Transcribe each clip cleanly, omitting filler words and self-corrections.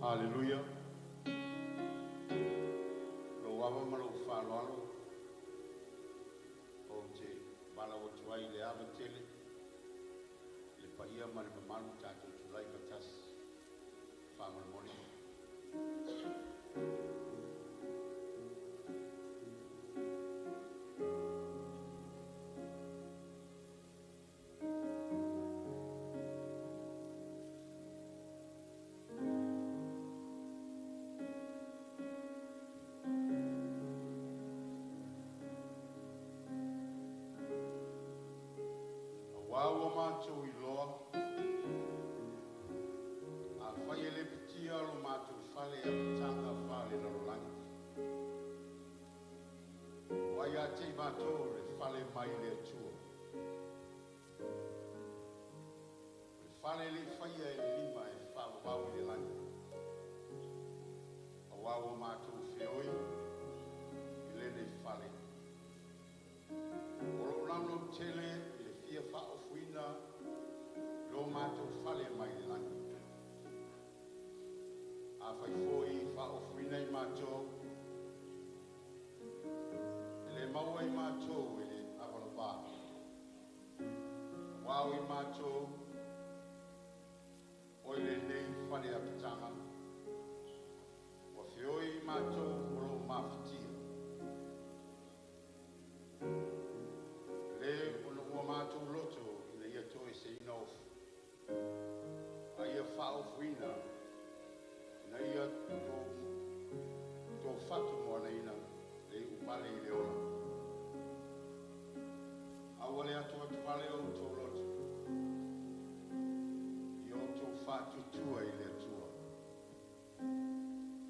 Haleluia. Lou ava ma lou faaaloalo ou te valaau atu ai i le ava tele i le paia ma le mamalu tatou tulai faatasi faamolemole. Auā ua matou iloa, afai e lepetia lo matou fale apitaga faalelalolagi, ua ia te i matou le fale mai le Atua, o le fale le i faia e le lima e faavavau i le lagi, auā ua matou feoi i lenei fale, o loo naunau tele i le fia faaofoina lo matou fale mai le lagi. Afai foi faaofoina i matou, e le maua i matou e le avalava, auā o i matou o i lenei fale apitaga, ua feoi i matou o loo mafatia, le ona ua matou loto ina ia toeseina ofu, a ia faaofoina ina ia to fatumoanaina le iuvale i le ola. Aua le atoatovale o outou loto, ia outou faatuatua i le Atua,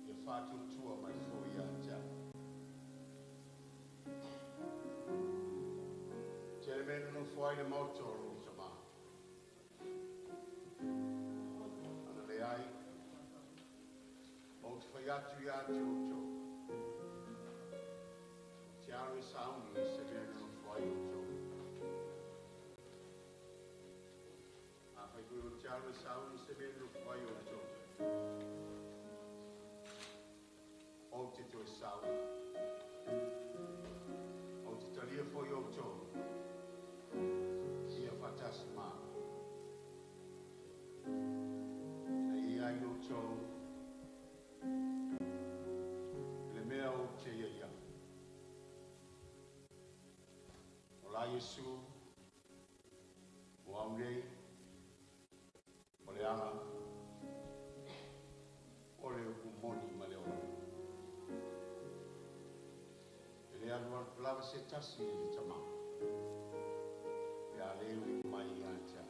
ia faatuatua mai foi ia te au. Tele mea nonofo ai le maota o lou Tamā. Ana leai, ou te fai atu ia te outou, ou te alu e sauni se mea e nonofo ai outou. Afai foi ou te alu e sauni se mea e nonofo ai outou, ou te toe sau, ou te talia foi outou ia faatasi ma au, ina ia ai outou i le mea ou te i ai au. O la Iesu, o au nei, o le ala, o le upu moni ma le ola. E le alu atu lava se tasi i le Tamā, pe a le ui mai ia te au.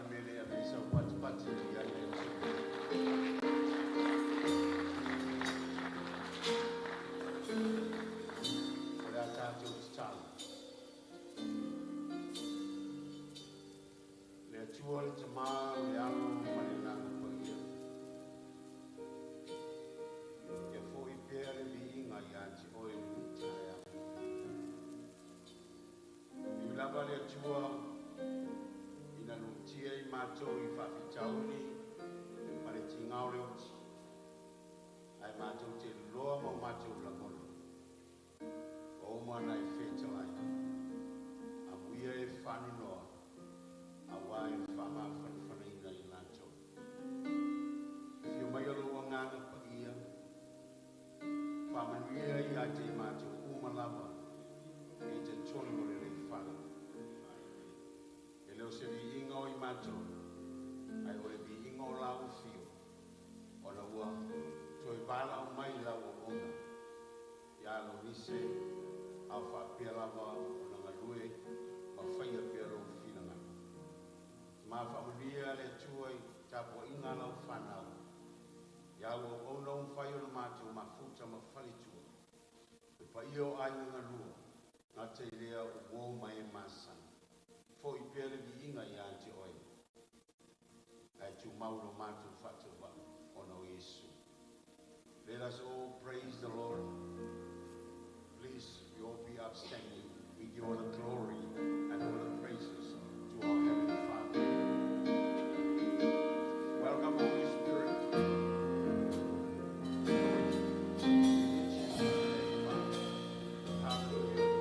le mea lea e ave ai sau patipati i ai le O le a tatou tatalo. Le Atua le Tamā, o le Alo ma le Agaga Paia, ia fo'i pea le viiga ia te Oe i lenei taeao. E ui lava le Atua ina lutia i matou i faafitauli ma le tigā o le oti, ae matou te iloa ma o matou lagona, ua uma ona e fetalai. Amuia e faanoanoa, auā e faamafanafanaina i latou. Afio mai o lou Agaga Paia, faamanuia ia te i matou uma lava i totonu o lenei fale. E le o se viiga o i matou, ae o le viiga o lau afio, ona ua toe valaau mai lau auauna ia Alonise a o faapea lava ona galue ma faia pea lou finagalo. Ma faamanuia le Atua i tapuaiga a lau fanau, ia au auauna ua mafai ona matou mafuta ma faletua, le paia o aiga galua, gata i lea o uo ma e masani. Fo'i pea le viiga ia te Oe, ae tumau lo matou faatauvaa ona o Iesu. Let us all praise the Lord. Please, you all be upstanding. We give all the glory and all the praises to our Heavenly Father. Welcome, Holy Spirit. Anoint you. Father. Hallelujah.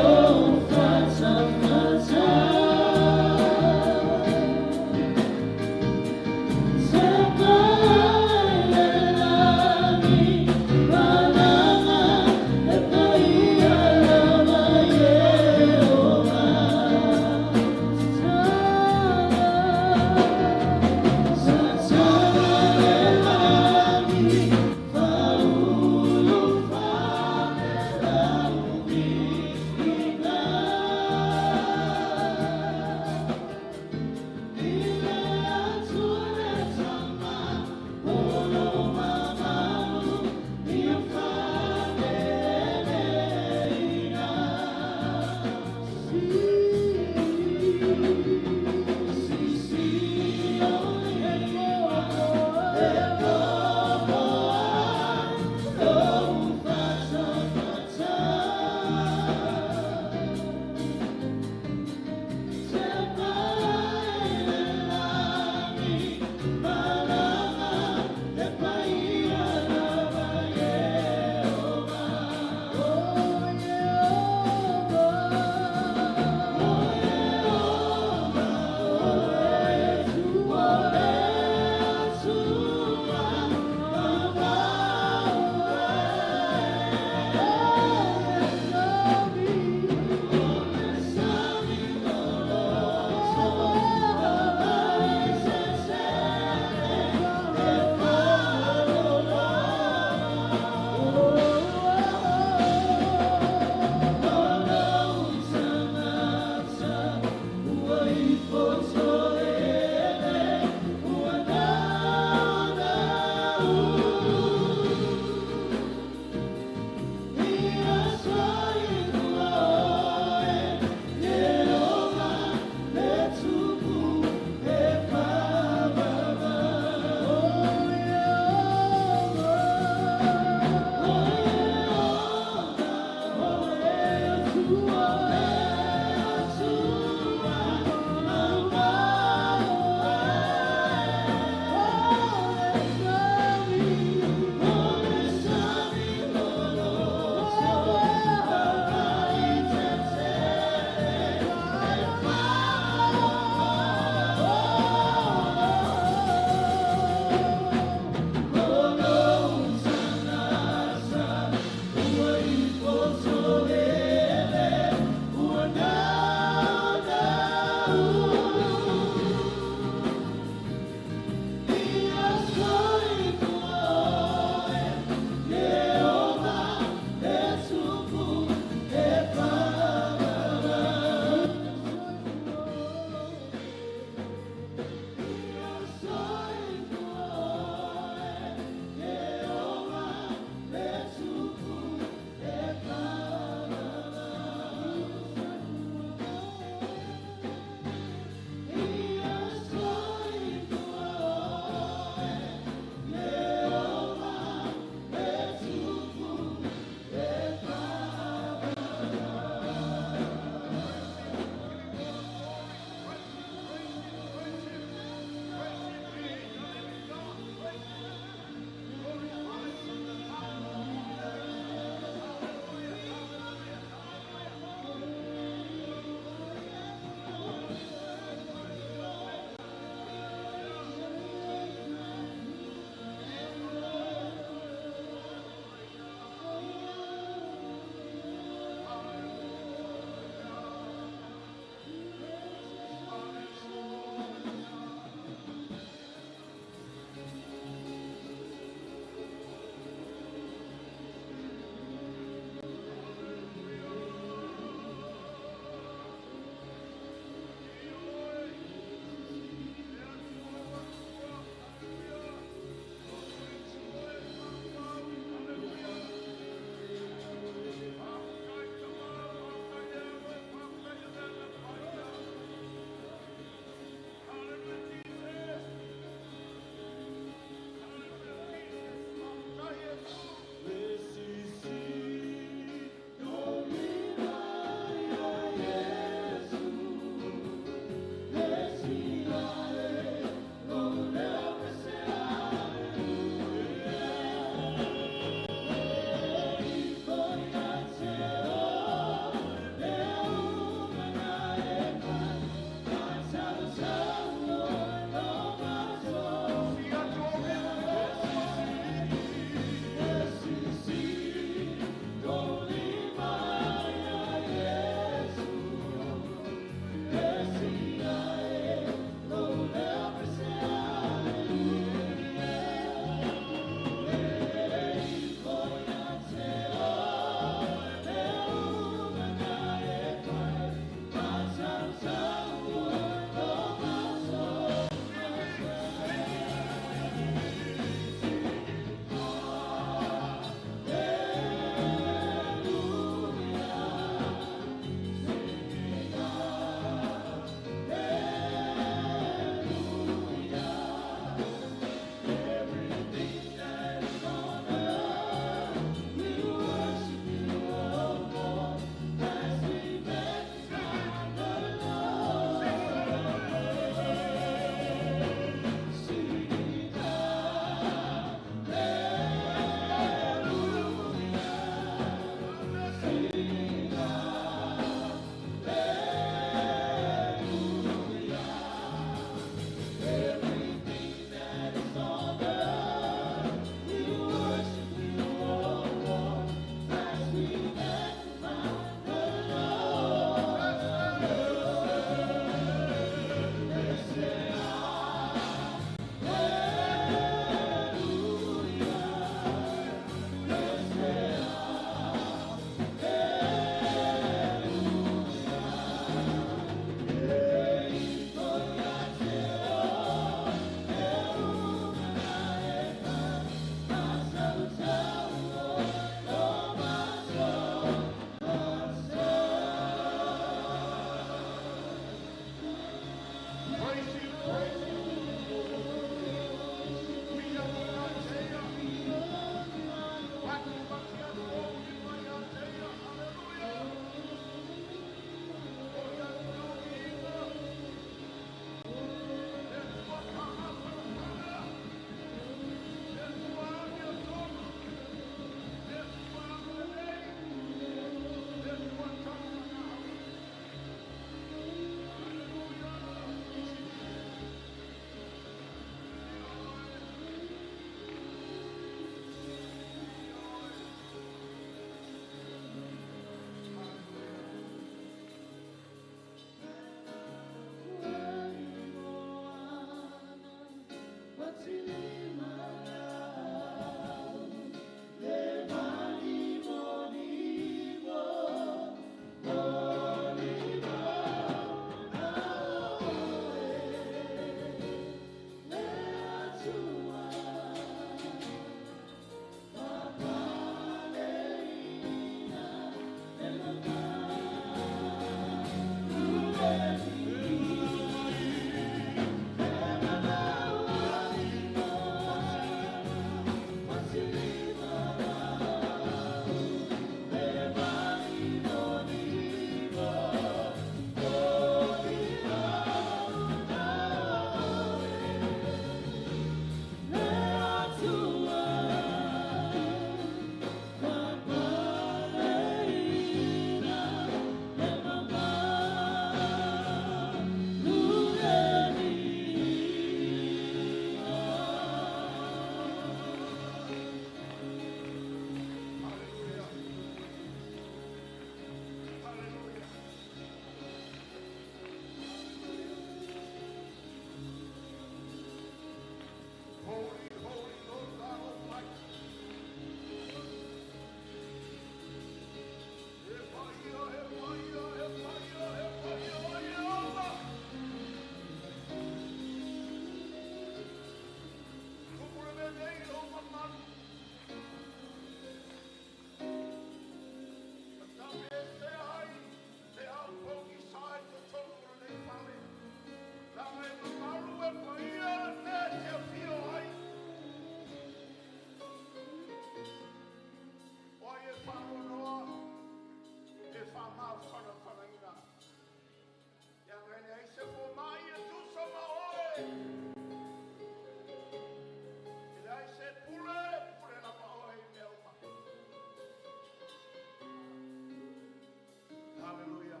Hallelujah.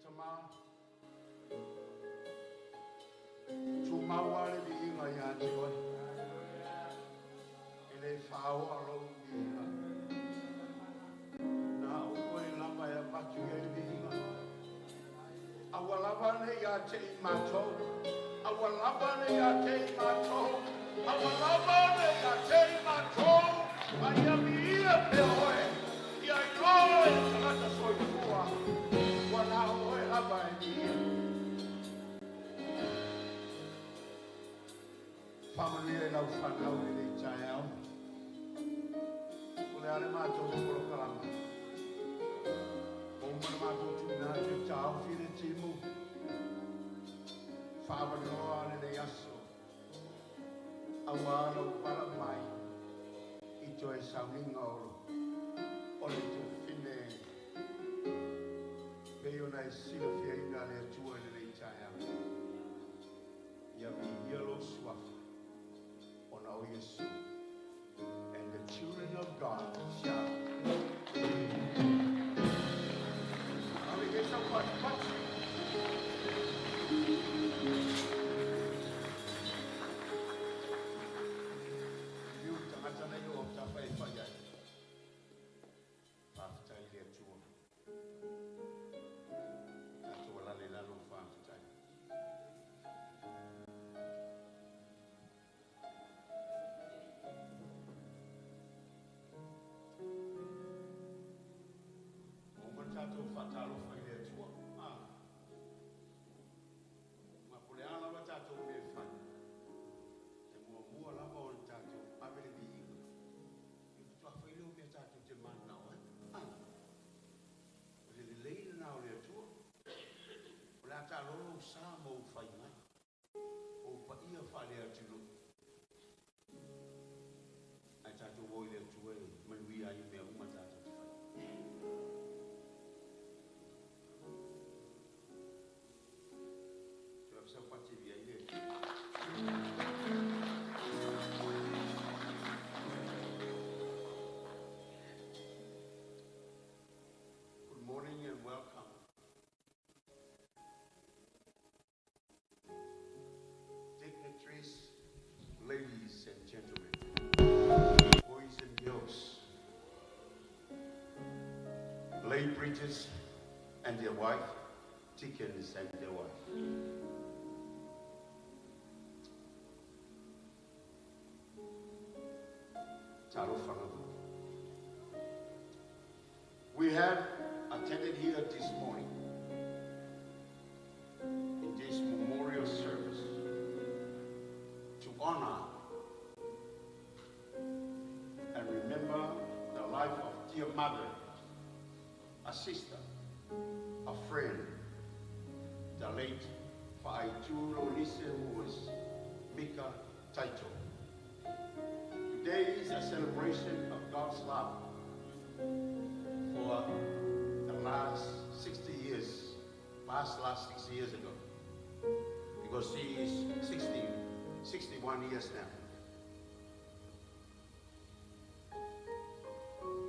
Tama. Tumau ale viiga ia te oe. E le whaoa lou viiga. Na o oe lava e avatu i ai le viiga. Aua lava ne ia te i mātou. Aua lava ne ia te i mātou. Aua lava ne ia te i mātou. Ma ia viia pea oe. Ia iloa e le tagata soifua. Ua na o oe lava e viia. Whamanuia i lau whanau i lenei taeao. O le a le mātou polokalama. Ua uma ona mātou tuuina atu e taofi le timu. Whaavanoa lenei aso. Auā lou pala mai i toe sauniga o le tofine pei ona e silafiaina le Atua i lenei taeao. Ia viia lou suafa ona o Iesu. And the children of God shout. Ave ke sau patipati. Liu tagata nei o autafa e fai ai. Faafetai i le Atua. Tatou alala i lalo faafetai. Ua uma ona tatou faatalofa i le Atua. Ah. Ma po o le a lava tatou mea e fai, e muamua lava ona tatou ave le viiga, ia faatoa fai lea o mea tatou te mananao ai. Ah. O le lelei lena o le Atua. O le a taaloa lou sa ma ou fai mai. O ou paia faale-atunuu. Ae tatou o i le Atua e manuia ai mea uma tatou te fai. Toe ave sau pati e via ai le Atua. Good morning and welcome. Dignitaries, ladies and gentlemen, boys and girls, lay preachers and their wife, deacons and their wife. Talofa lava. We have attended here this morning in this memorial service to honor and remember the life of dear mother, a sister, a friend, the late Faaitu Lonise, who was Mika Taito. Today is a celebration of God's love for the last 60 years, past last 60 years ago, because she is 61 years now,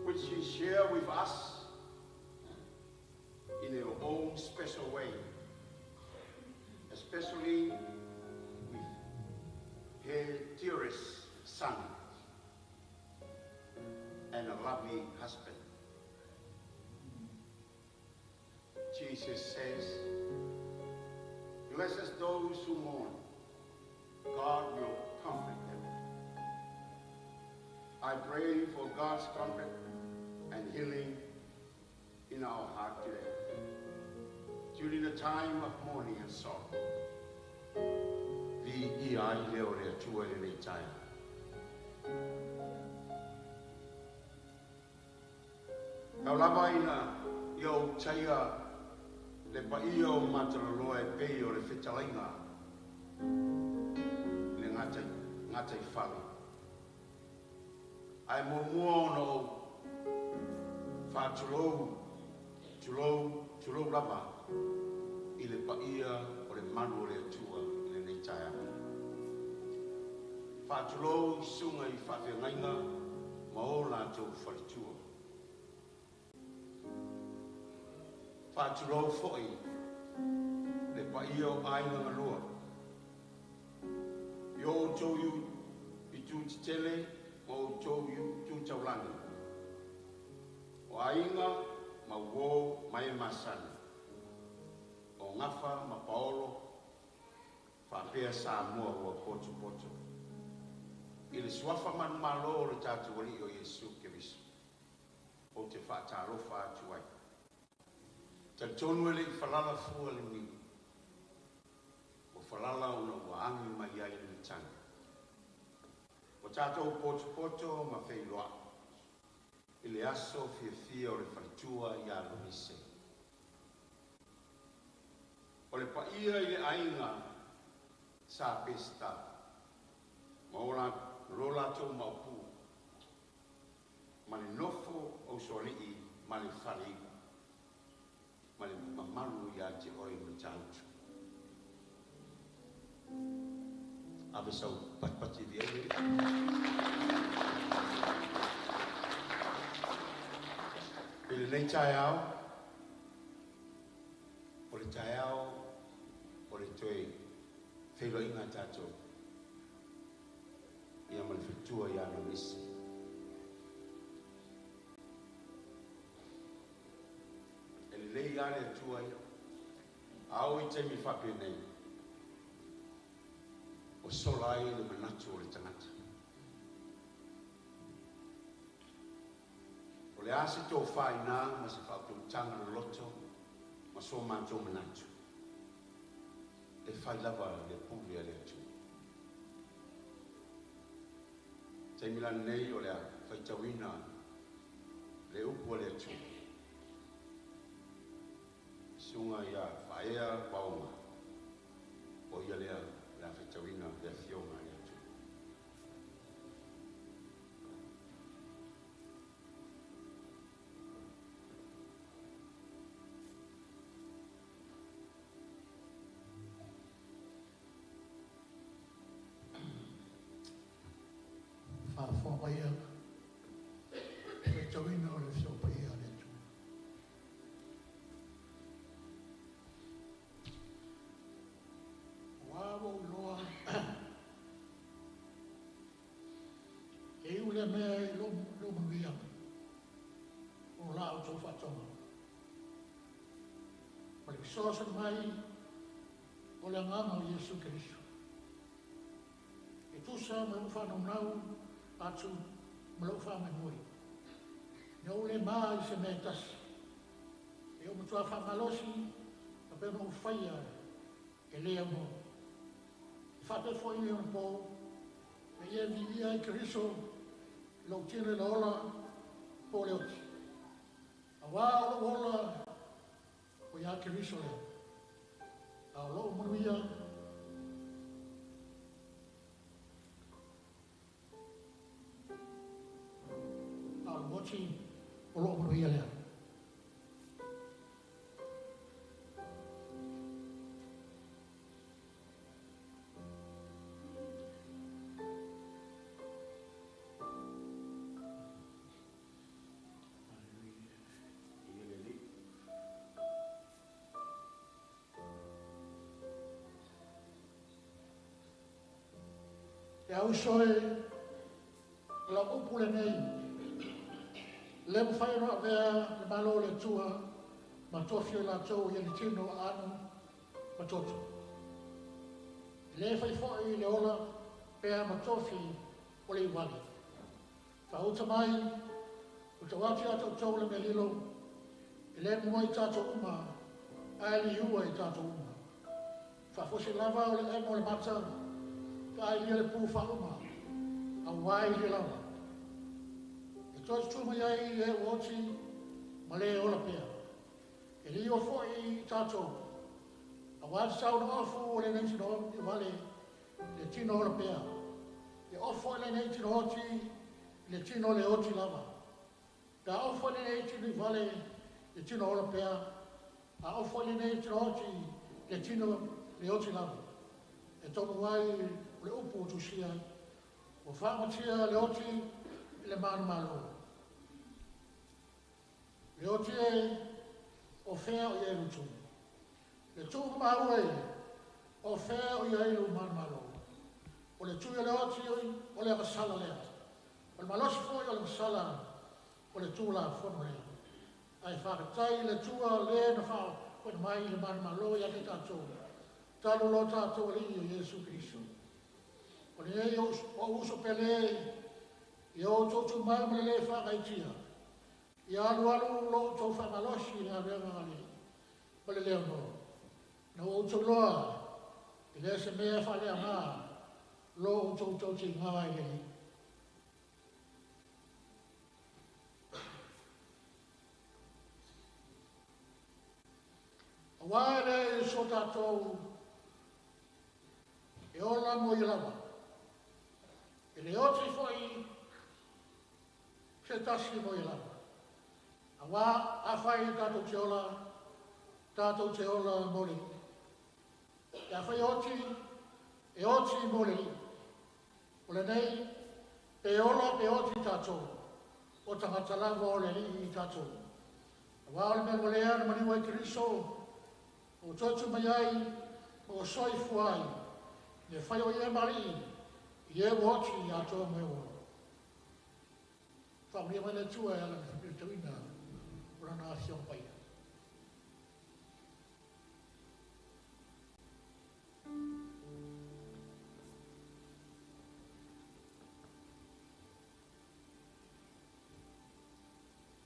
which she shared with us in her own special way, especially with her dearest son and a lovely husband. Jesus says, "Blessed those who mourn, God will comfort them." I pray for God's comfort and healing in our heart today, during the time of mourning and sorrow. Vi i ai leo le atua le nei taia. Kau lava ina i au taia le paia o Matalaloa e pei o le fetalaiga le gatai fale. Ae muamua ona ou faatulou, tulou, tulou lava i le paia o le malu o le Atua i lenei taeao. Faatulou i susuga i faafeagaiga ma o latou faletua. Faatulou foi le paia o aiga galua i o outou itu tetele ma outou itu taulagi, o aiga ma uō ma e masani, o Gafa ma Paolo faapea Samoa ua potopoto. I le suafa manumalo o le tatou Alii o Iesu Keriso, ou te faatalofa atu ai. Talitonu e le i falala fua le niu, ua falala ona ua agi mai ai le matagi. Ua tatou potopoto ma feiloai i le aso fiafia o le faletua ia Lonise. O le paia i le aiga Sa Peseta ma o lo latou maopu ma le nofo o usoalii ma le faleiva ma le mamalu ia te oe Matautu. Ave sau patipati i le. I lenei taeao, o le taeao o le toe feiloaiga a tatou ia ma le faletua ia Lonise. E lelei lava le Atua ia. A oo i taimi faapenei, ua sola ai le manatu o le tagata. O le a se tofa i ina ma se faautautaga loloto ma so matou manatu, e fai lava le pule a le Atua. Taimi la lenei o le a faitauina le upu a le Atua. Susuga ia Faaea Vaoga, o ia lea o le a faitauina le afioga a le Atua. Faafofoga paia, faitauina o le Afioga Paia a le Atua. Ua ua ou iloa e iu lea mea i lou manuia o la outou faatoga ma le fesoasoani mai o le Agaga o Iesu Keriso. E tusa ma lou faanaunau atu ma lou faamoemoe, ina ou le ma i se mea e tasi, e ou matua faamalosi a pe ona ou faia e le aunoa. E faapea foi nei ona po, e ia viia ai Keriso i lou tino i le ola po o le oti. Auā o lou ola o iā Keriso lea, a o lou manuia a o le oti o lou manuia lea. Ia le Alii. E auso e lau upu lenei, le mafai ona avea le Malo o le Atua ma tofi o i latou i le tino aano ma toto. E le fai foi le ola pea ma tofi o le iuvale. Faauta mai, o tau atu ia tatou le mea lilo, e le mua i tatou uma, ae liua i tatou uma. Faafosi lava o le emo o le mata, ka ai lia le pu faauma, auā i lia lava. E toe tutu mai ai le oti ma le ola pea. E liua foi i tatou, auā te tau na ofu o lenei tino i vale le tino ola pea. E ofo i lenei tino oti le tino le oti lava. Pe a ofo i lenei tino i vale le tino ola pea, a ofo i lenei tino oti le tino le oti lava. E tonu ai o le upu o tusia, o whaamatia le oti i le manumalo. Le oti e o fea o ia i lutu. Le tuu maua e o fea o ia i lu manumalo. O le tui o le oti o le agasala lea. O le malosi foi o le agasala o le tū la fono lea. Ai whakatai le tua le na wha mai i le manumalo ia te tātou. Talo lo tātou ali o Iesu Kristo. O le o uso pele i o tōtu mai ma le le whakaitia. I alu alu lo tō whamalosi i ngā reanga ale. Ma le leo no. Na o tō loa i le se mea whalea ngā lo o tō tō te ngā i le li. Auā le i so tātou e ola mo i lava. E le oti foi se tasi mo i lava. Auā a whai tātou te ola, tātou te ola mo le. E a whai oti, e oti mo le. O le nei, pe ola pe oti tātou, o tangata lava o le li i tātou. Auā o le mea walea na maniwa i Keriso, o totu mai ai, o soifu ai, ne whai o ia mari, i e oti i atoa mai o. Whaamria mai le tua e ala na tauina, o lana afio paia.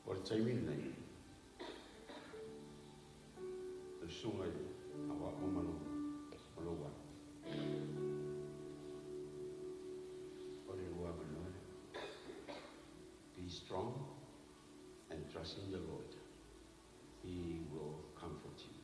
O le taimi lenei, le susuga i aua mamanu o lou ala. O le lua avanoa. Be strong and trust in the Lord. He will comfort you.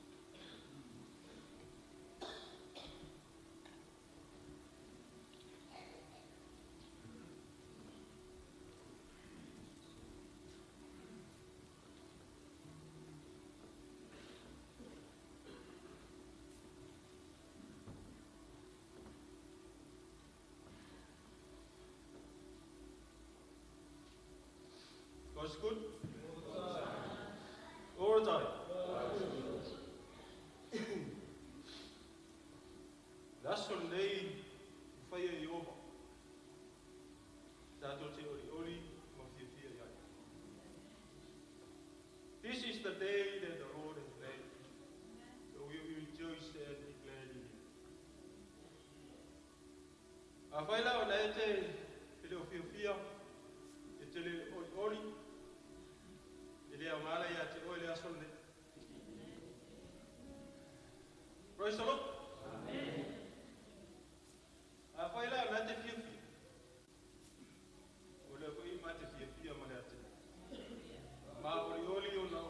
God's good. All the time. Last Sunday, fire Yehova. Tātou te ori ori, ma fia fia iai. This is the day that the Lord has made. So we will rejoice and be glad in it. A whaila o nei te te leo fia fia, e te leo ori ori, e lea ngala ia te oe lea Sunday. Praise the Lord. Amen. A whaila o nei te fia fia. O lea foi ma te fia fia ma lea te. Ma ori ori o na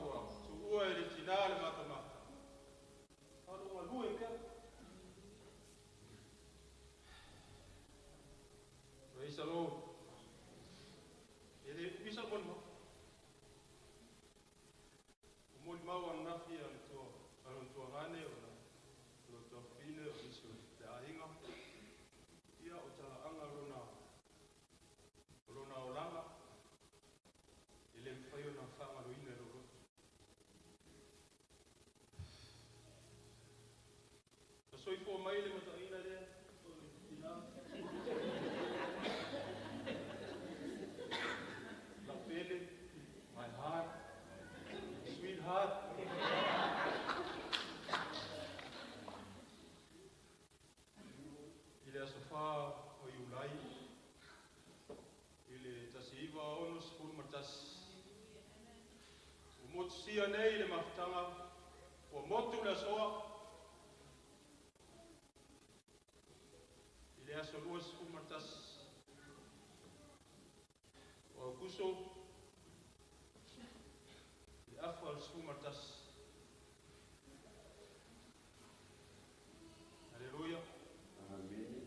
Motusia nei le mafutaga ua motu le asoa i le aso 21 o Aukuso i le afa o le 11. Aleluia. Amene.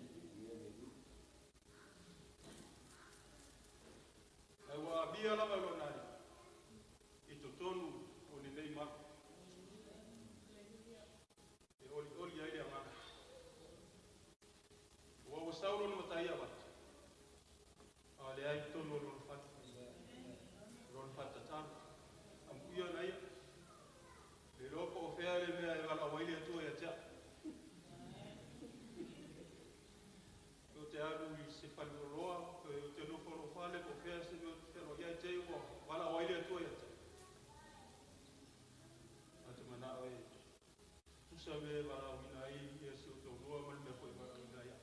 Ae ua amia lava e lona Alii i totonu o lenei malu e olioli ai le agaga. Ua ua sau lona matai avatu, a o lea i totonu o lona fale, lona fale tatalo. Amuia na ia. Le iloa po o fea le mea e valaau ai le Atua ia te au. Pe ou te alu i se faleoloa, pe ou te nofo lou fale, po o fea se mea ou te fealuai ai, te i ua valaau ai le Atua ia te au. Ae ou te manao e tusa mea e valaauina ai ia si ou toalua ma le mea foi e valaauina ai au.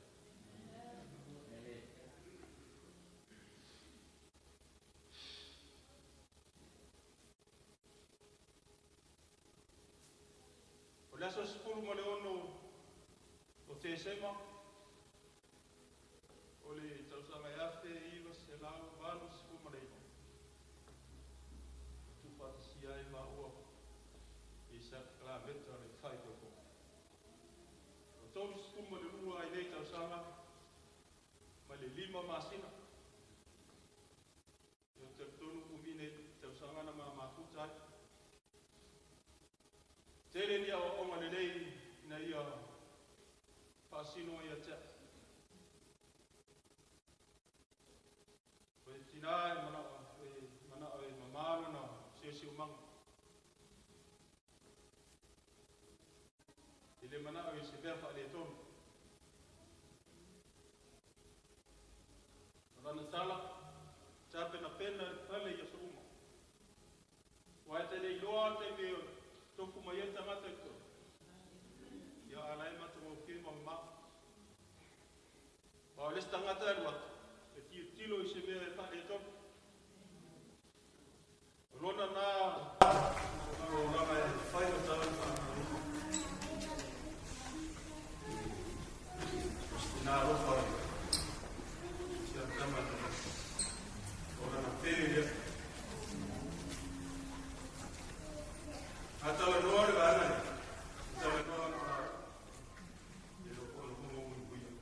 O le aso 16 o Tesema o le tausaga 1989, tuufaatasia ai maua i sakalameta o le faaipoipoga. O 32 ai nei tausaga ma le 5 masina. E o talitonu umi nei tausaga na mamafuta ai. Tele ni aoaoga lelei ina ia faasino ia te au. O le tinā e manao e mamā lona siosiomaga. I le manao i se mea faaletonu. O lana tala, tapenapena le fale i aso uma. Ua e te le iloa le taimi e tofu mai ai le tagata i totonu. Ia a la e matagofie ma mamao. Aua o le isi tagata e alu atu, e tilotilo i se mea e faaletonu. O lona na olaga e fai ma tala faamauina. O se tina alofa i si ana tama tamaiti. O lana pele lea. A talanoa le vaega lea, e talanoa ma le iloa po o le homo muimuia.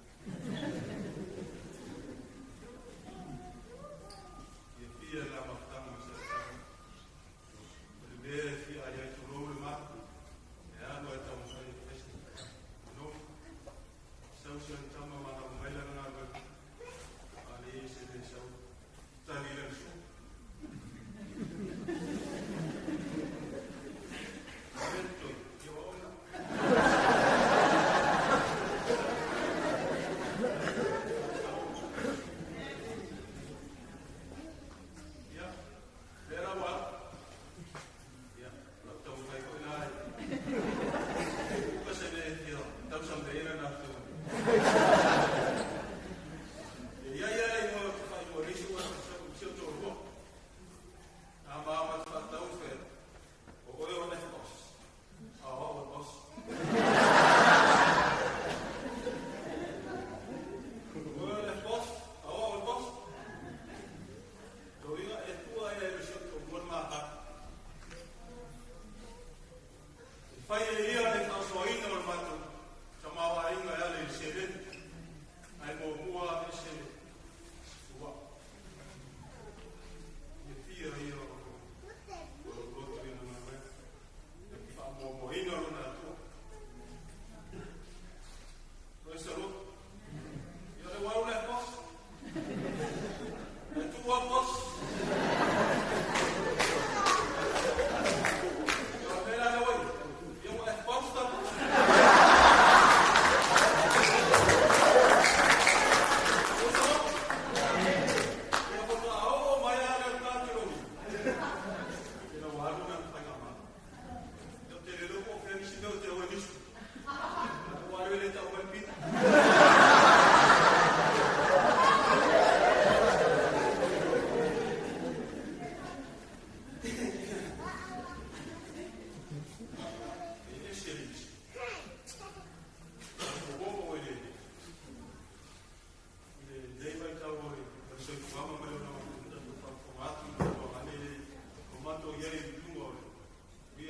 We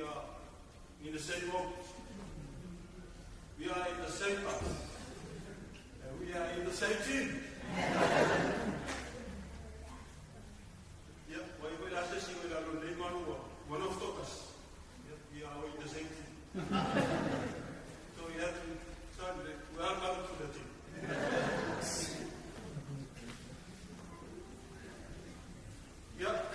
are in the same boat. We are in the same bus. And we are in the same team. Yeah, one of us. Yeah, we are in the same team. So we have to sign, welcome to the team. Yeah,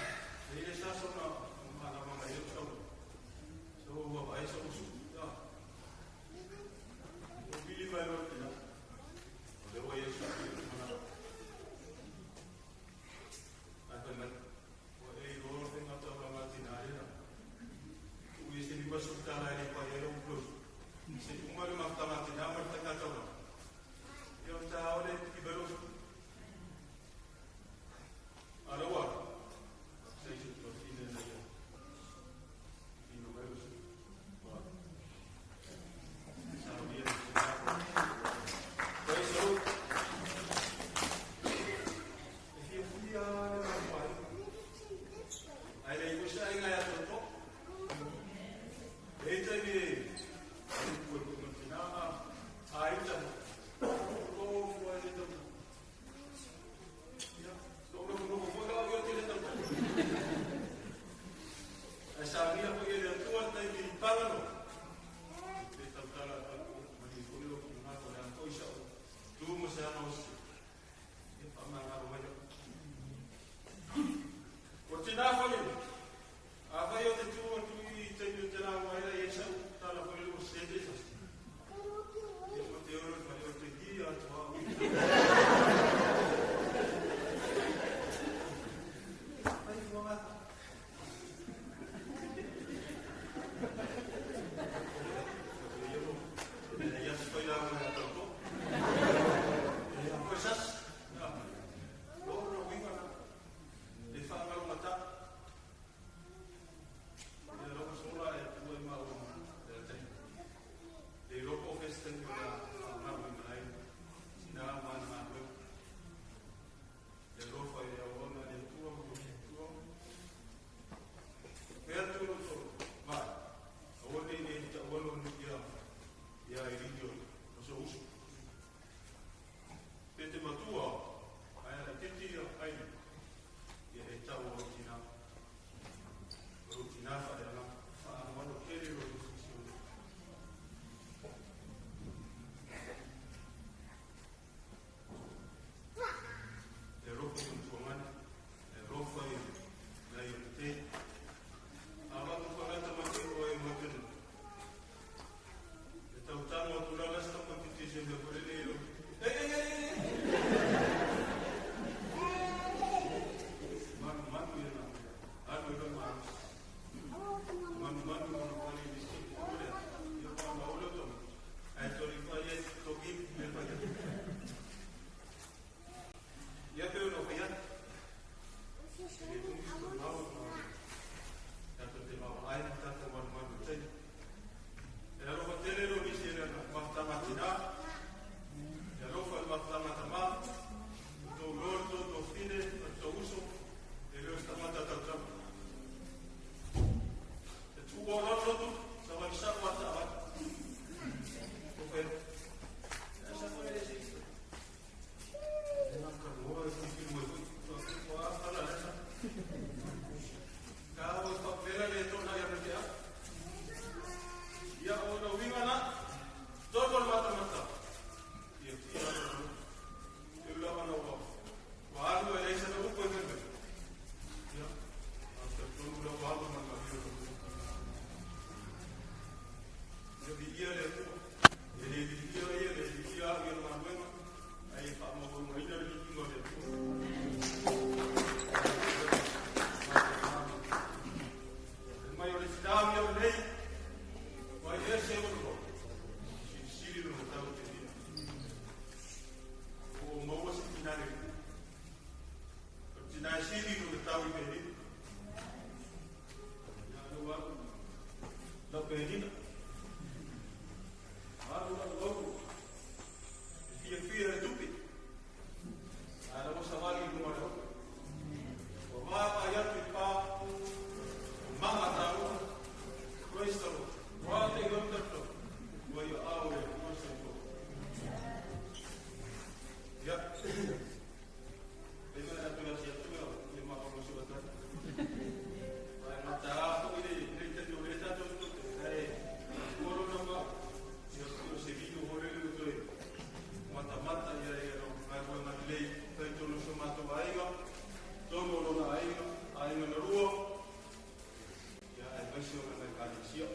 Aemaise o lana Ekalesia.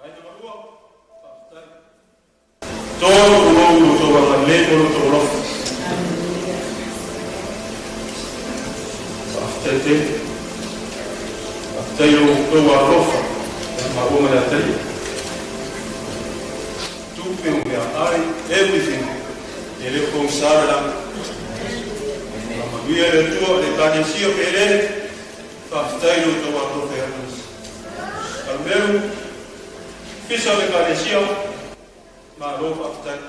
Ai na malua, faafetai. Tolu ulou lo outou agalelei ma lo outou alofa. Faafetai tele. Faafetai i lo outou alofa ia maua ma le Ataia. Tupe o meaai, everything. E le o pogisa le lagi. Faamanuia le Atua i le Ekalesia pele. Faafetai i lo outou alofa ia Iesu. Kalumelu, fisa o le Ekalesia, malo faafetai.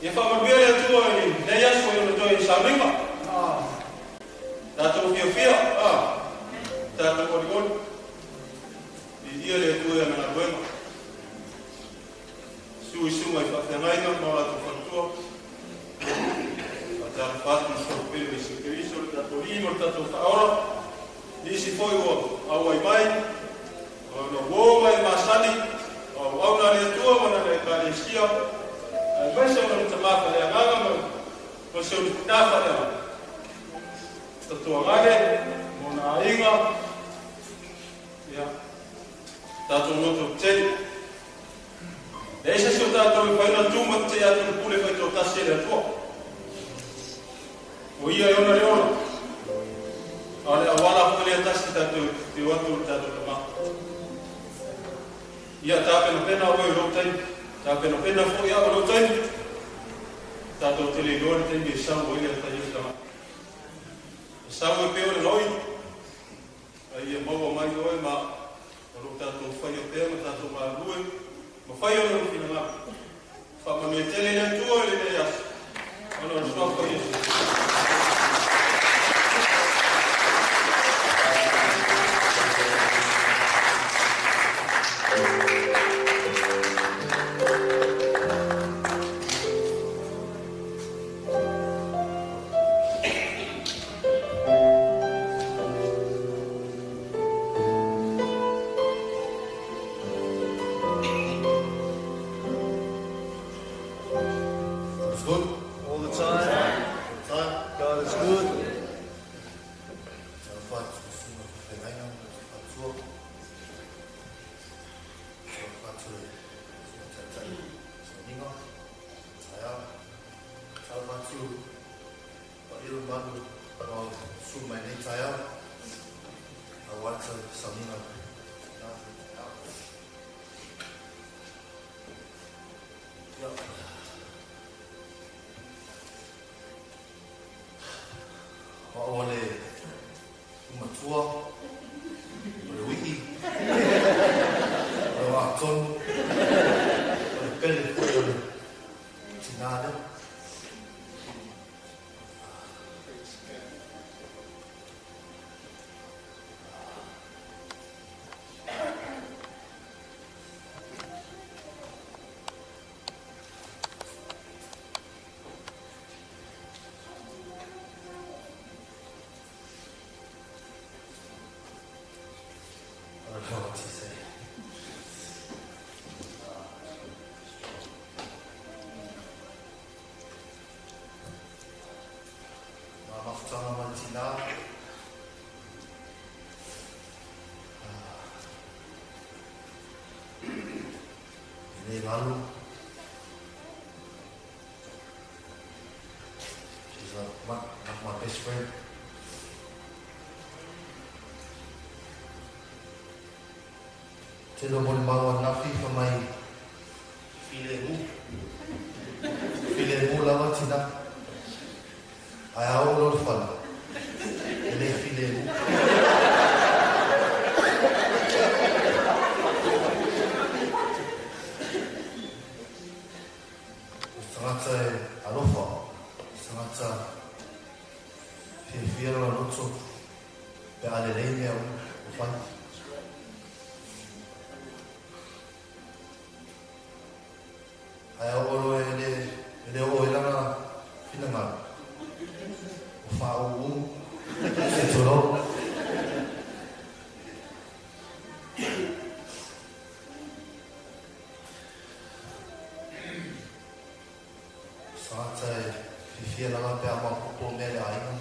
Ia faamanuia le Atua i lenei aso i ona toe sauniga. Tatou fiafia, tatou olioli. Viia le Atua i ana galuega. Susu i susuga i faafeagaiga ma o latou faletua. Faatalofa atu i le soalauopele o Iesu Keriso le tatou Alii ma le tatou Faaola. Nisi foi ua auai mai, ona uo ma e masani, o auauna a le Atua ma lana Ekalesia, aemaise ona le tamā faaleagaga ma si ona tinā faaleagaga. Tatuagale, ma ona aiga, ia, tatou loto tetele. Leai se isi o tatou e mafai ona tu ma tetee atu i le pule faitoatasi a le Atua. O Ia e ona le ola, a o le auala foi lea tasi tatou te o atu i le tatou Tama. Ia tapenapena oe i lou taimi, tapenapena foi au i lou taimi, tatou te le iloa le taimi e sau ai le Ataia o le tagata. E sau e pei o le gaoi, a ia maua mai oe ma o lo o tatou faia pea ma tatou galulue ma fai ona ou finagalo. Faamanuia tele le Atua i lenei aso ona o le suafa o Iesu. It's good. All the time. All the time. God is good. Talofa atu i susuga i faafeagaiga ma le faletua. Talofa atu i susuga taitai sauniga, taeao. Talofa atu paia le mamalu ua susu mai nei taeao aua le sauniga na taeao. Ia. O au o le matua, o le ui'i, o le ogatotonu, o le pele foi o le tinā lea. I don't know what to say. Ma mafutaga ma le tinā. E le galo. She's like my best friend. Tele o molimau ananafi fai mai filemu. Filemu lava tinā. Ae a oo loa i le fale, e le filemu. O se tagata e alofa, o se tagata fiafia lona loto pe a lelei mea uma o fai. Ae a oo loa e le oo i lana finagalo, ua faaūū, se i tulou. O se tagata e fiafia lava pe a maopoopo mea i le aiga.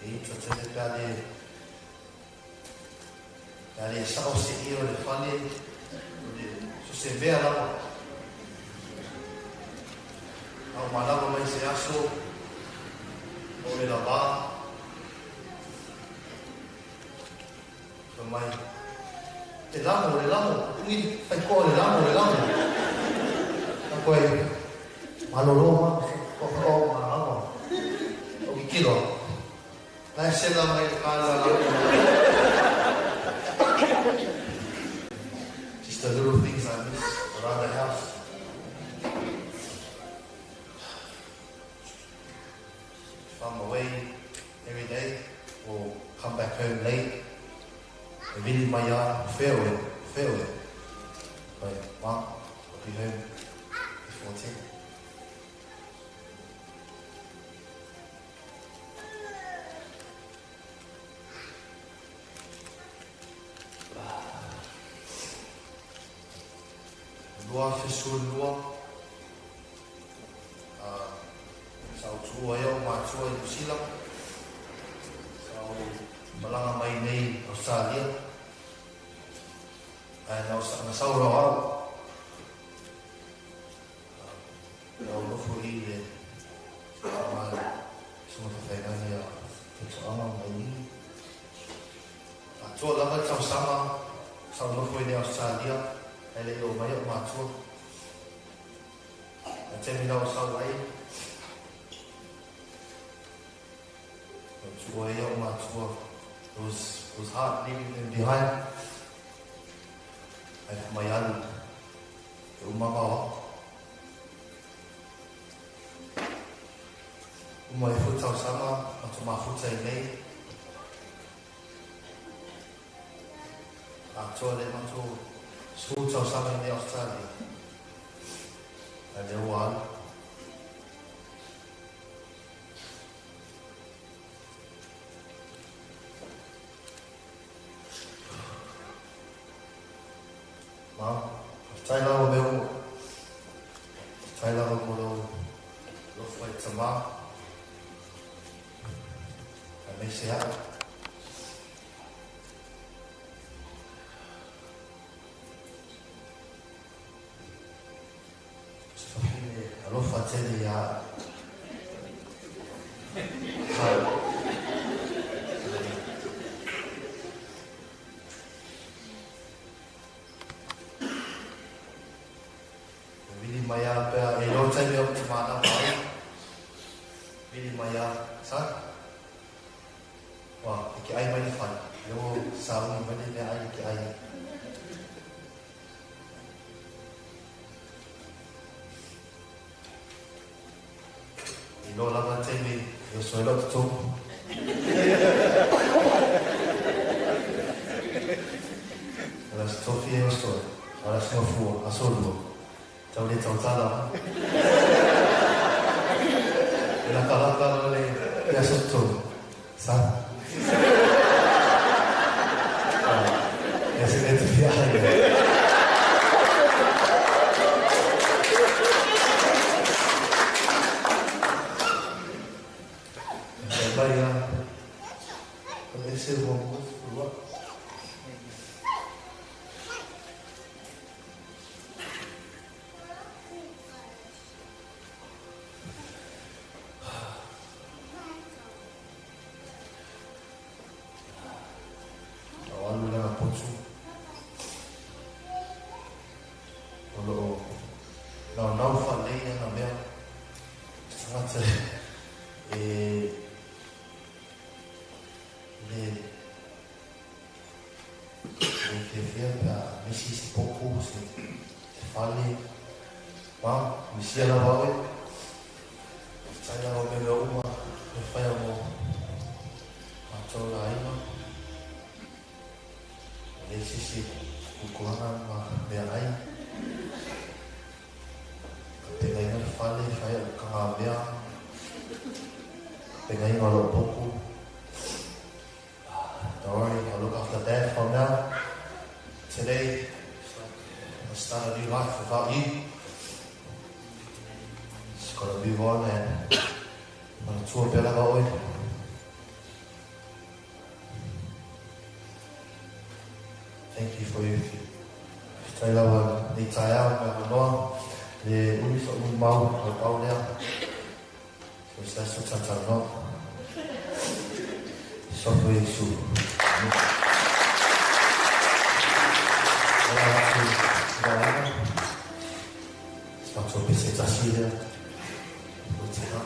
E ita tele pea le sao se ia o le fale, o le so se mea lava. Au malava mai se aso, o le lava. Fa mai, le lamo, ungi fai koa le lamo, le lamo. A koe, malolo ma, koa whakao ma lava. O ki kilo. Lai sela mai le kāla lamo. Just the little things I miss around the house. If I'm away every day or come back home late, e vili mai a wheo e. But, Ma, I'll be home before 10. Lua whisu lua. Sa o tua ia o mātua i New Zealand. Sa o malanga mai nei Australia. Ai na sau rau au. Au nofo i le ma sunga whawhainga ia te toanga mai ni. Atoa lava tau sama sa o nofo i le Australia. Ai le o mai o mātua. A te mina o sau ai. O tua ia o mātua. It was hard leaving them behind. Ai mai alu. E umanga o. Uma e futa o sama, ma tō mafuta i nei. Atoa le ma tō sfuta o sama i nei Australia. Ai le ua alu. Ma, tai lava meo, tai lava mo lau lofa i tama. Ai mei se aa. Se whahine alofa tele ia. Vili mai a pea e lo taimi au te māna mai. Vili mai a, sa? Wa, e ke ai mai le whai. Leo saungi mai le mea ai e ke ai. I lo lava taimi, e o soe lo te tōku. Ala se tofi e o soe. Ala se ngafua, a solua. Tau le tau tala. E laka laka le te aso tō. Sa? E se le te fia hai. E mai a. E se hoa mo lua. O alu langa potu. O loo nau nau whalei ana mea. Tangata e le whiawhia pea misi se poko se te whale. Ma, misia lava oe. Tai lava me mea uma me whaia mo mātou la aina. Le sisi kukuhanga ma mea ai. Ka pengainga le whale, whaia ka ngā mea. Ka pengainga lo poko. Don't worry, I'll look after Dad from now. Today, it's like I start a new life without you. Just gotta move on and mana tua pela ka oe. Tai lava nei taeao ma avanoa le umi so'u mau o pau lea. So se aso tatalanoa. Sofo Iesu. Ola atu vaega. Se matou pese tasi lea. O tina.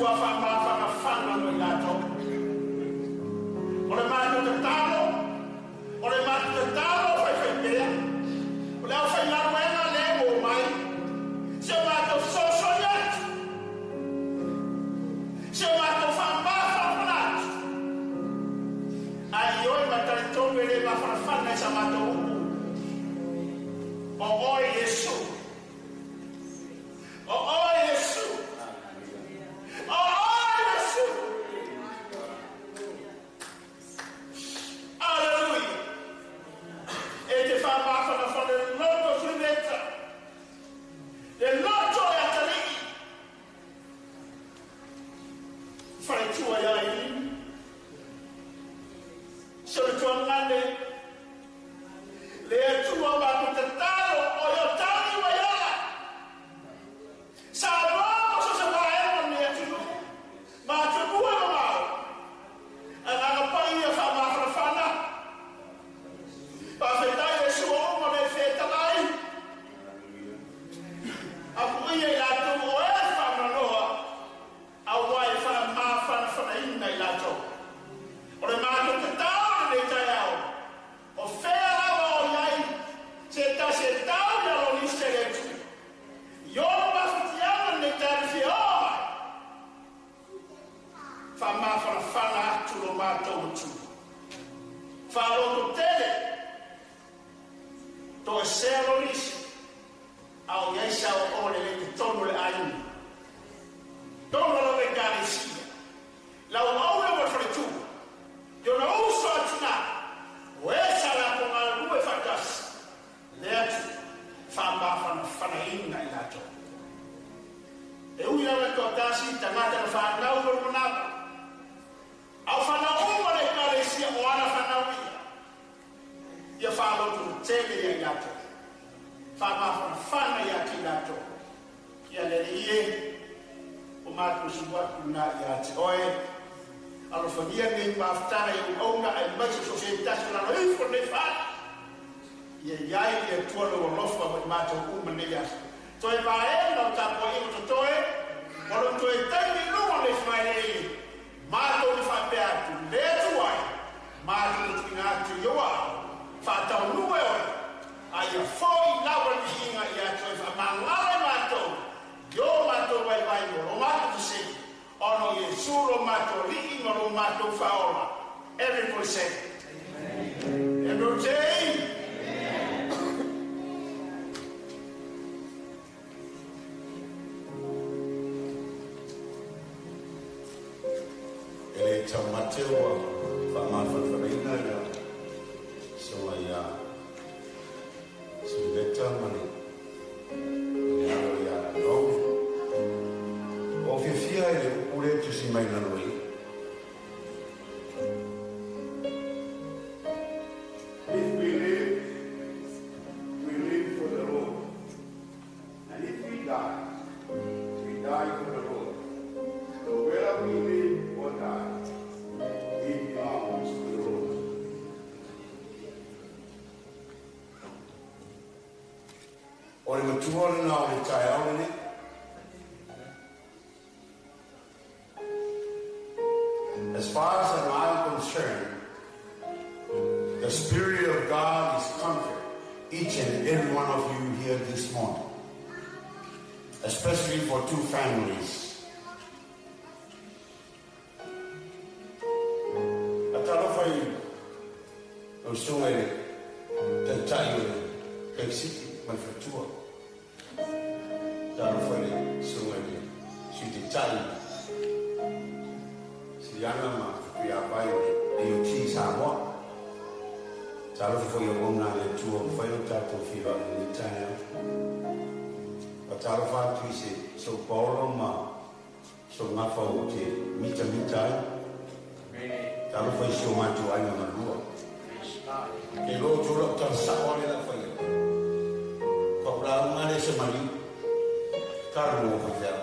Atua faamafanafana mo i latou. O le matou tatalo, o le matou tatalo faifaipea, o le aufaigaluega lea ua omai, si o matou fesoasoani atu, si o matou faamafanafana atu, ae ioe ma talitonu e le mafanafana i sa matou upu, o oe Iesu. O oe Iesu. O oe Iesu. Aleluia. E te faamafanafana le loto Siliveta, le loto e atalii, faletua ia Elini, se o le tuagane, le Atua matou tatalo o i o tagi mai ala. Samoa ma so se vaega o lenei atunuu, ma atunuu e mamao, agaga paia faamafanafana, faafetai Iesu ua uma ona e fetalai, amuia i latou o e faanoanoa, aua e faamafanafanaina i latou. O le matou tatalo i lenei taeao, o fea lava o i ai se tasi e tau i lalo o nisi e le Atua, i ona mafatiaga lenei taeao e fia oo mai, faamafanafana atu lo matou Atua. Faalototele, toesea lo nisi, a o i ai se aoaoga lelei i totonu o le aiga, totonu o lau Ekalesia, lau auauna ma le faletua, i ona uso a tina, o e sa latou galulue faatasi, le Atua, faamafanafanaina i latou. E ui lava e toatasi tagata na fanau mo le manava, a o fanau uma le Ekalesia o ana fanau ia, ia faalototele ia i latou, faamafanafana ia te i latou, ia le Alii e, o matou usu atu lena ia te oe, alofagia lenei mafutaga i auauna aemaise so o se tasi o lalo ifo o lenei fale, ia i ai le Atua lou alofa mo i matou uma nei aso. Toe vaega o tapuaiga totoe, o lo toe taimi i luga o lenei failele, matou te faapea atu, le Atua e, matou te tuuina atu i ou aao, faataunuu e oe, a ia foi lava le viiga ia te oe faamagalo i matou, i o matou vaivai mo lo matou sese, ona o Iesu lo matou Alii ma lo matou Faaola. Everybody say, Amen. Everybody say, E le taumate ua faamafanafanaina ia susuga ia Siliveta ma le alo ia Loau. Ua ou fiafia i le upu lea e tusi mai i lalo i i. If we live, we live for the Lord. And if we die, we die for the Lord. So whether we live or die, we belong to the Lord. O le matua lena o le taeao lenei. As far as I'm concerned, the Spirit of God is comfort each and every one of you here this morning, especially for two families. Talofa i lau susuga i le Taitai o le Quebec City ma le faletua. Talofa i le susuga i le Sui Taitai Siliana ma Tuiavai o le AOG Samoa. Talofa foi i auauna a le Atua ua mafai ona tatou feiloai i lenei taeao. Faatalofa atu i se Sou Paolo ma sou gafa ou te mitamita ai. Talofa i si o matou aiga galua. Ke iloa outou lau tala sao lava lea o le a fai atu. Faatoa ou lauga lava lea i se maliu. Tatalo mo faifeau.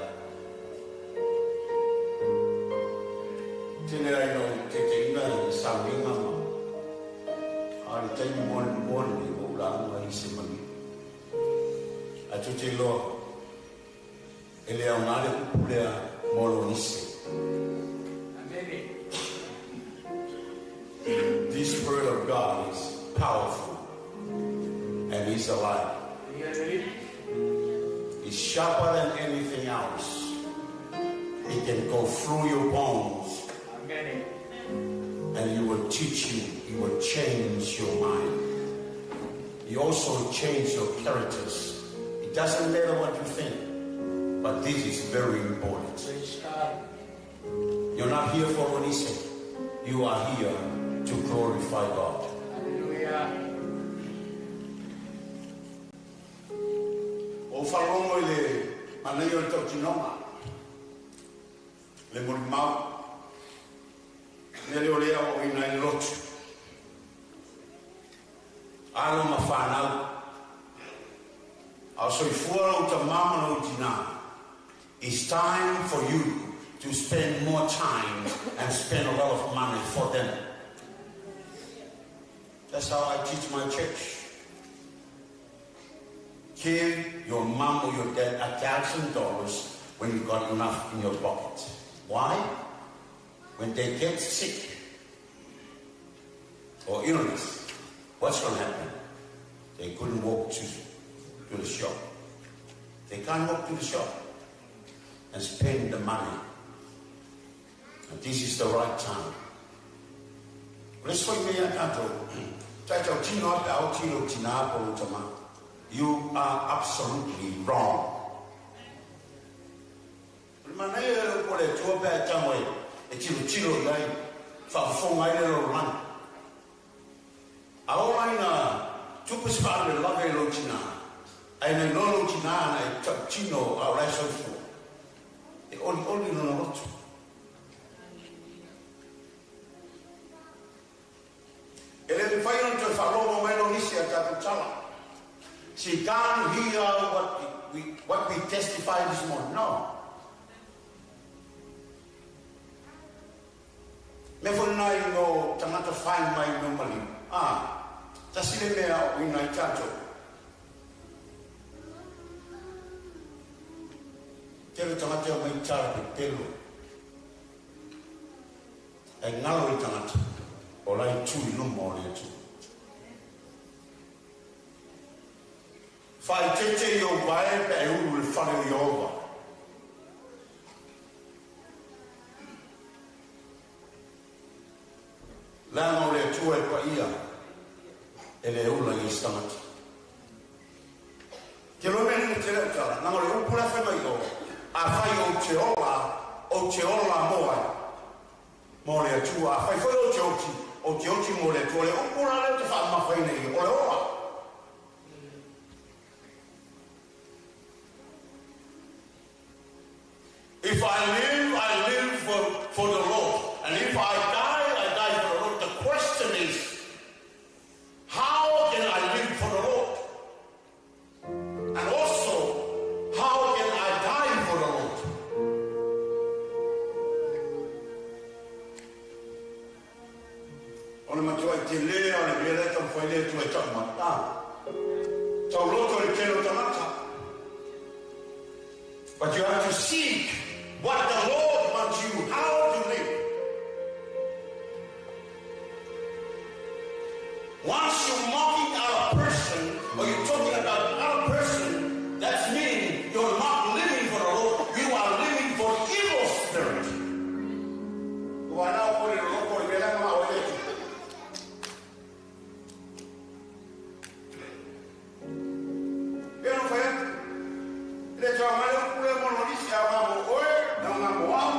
Tele lava ina ou taitaiina i sauniga ma a o le taimi muamua lenei ua ou lauga ai i se maliu. Ae tou te iloa, e le aoga le upu lea mo lonise. Spirit of God is powerful and is alive. It's sharper than anything else. It can go through your bones. And it will teach you, it will change your mind. It also change your characters. It doesn't matter what you think, but this is very important. You're not here for Onise. You are here to glorify God. Hallelujah. O whalongo i le manaia o le tautinoga, le molimau, mea lea o lea o ina i le lotu. Alo ma whanau. A o soifua lau tamā ma lou tinā. It's time for you to spend more time and spend a lot of money for them. That's how I teach my church. Give your mom or your dad $1,000 when you got enough in your pocket. Why? When they get sick or illness, what's going to happen? They couldn't walk to the shop. They can't walk to the shop and spend the money. And this is the right time. O le isi foi mea ia tatou, taitau tino lava pe a oti lou tinā po o lou tamā. You are absolutely wrong. O le manaia ia le upu a le Atua pe a e tago e tilotilo i ai, faafofoga ai le lalolagi. A ola ina tupu se faalavelave i lou tinā, ae na iloa lou tinā na e tautino a o la e soifua, e olioli lona loto. E le mafai ona toe faalogo mai lo nisi a tatou tala. She can't hear what we testify this morning. No. Mea foi lena i no tagata whai mai no maliu. A, tasi le mea o ina i tatou. Tele tagata e omai i tala pepelo. E ngalo i tagata o la e tu i luma o le Atua. Faaeteete i ou vae pe a e ulu i le fale o Ieova. Leaga o le Atua e paia, e le ula i isi tagata. Te loa mea nei te leo tala, leaga o le upu la e fai mai i o, afai ou te ola, ou te ola mo ai? Mo le Atua. Afai foi ou te oti, ou te oti mo le Atua. O le upu la lea ou te faamamafaina i o, o le ola. If I live, I live for, for the Lord. And if I die, I die for the Lord. The question is, how can I live for the Lord? And also, how can I die for the Lord? O le matuai tele lava o le mea lea e taumafai le Atua e tau mai. Tauloto i le tele o tagata. But you have to seek what the Lord wants you how to live. Once you're mocking other person or you're talking about other person, that's meaning you're not living for the Lord, you are living for evil spirit. Ua nao po le loloko o le mea lea na maua ai le Atua. E ona fai atu, E le toe aoga le upu lea mo lona nisi, e aoga mo oe, e aoga mo au,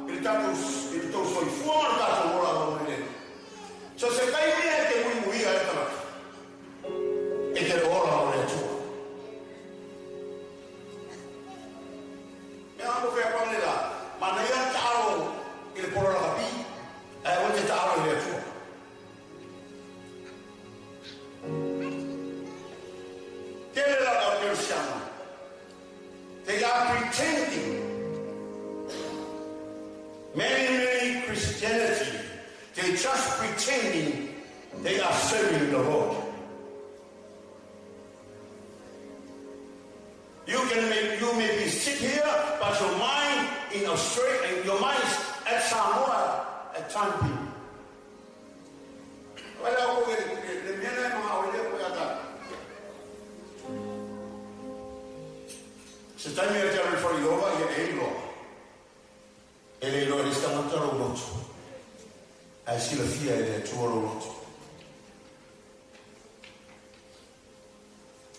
i le tatou, i le tou soifua ma le tatou ola o lona nei. So se taimi e te muimuia ai le tagata, e te ola o le Atua. Mea ano fea pane la, manaia le taalo i le polo lakapi, ae aua te taalo i le Atua. Tele la au Kerisiano, they are pretending. Many, many Christianity, they just pretending they are serving the Lord. You can make, you may be sick here, but your mind in Australia, your mind is at Samoa at time being. Wala ko le mena mga ole ko yata. Se taimi e te aru whare iova ia e iloa. E le iloa le stangata lo loto. Ai silafia e le atua lo loto.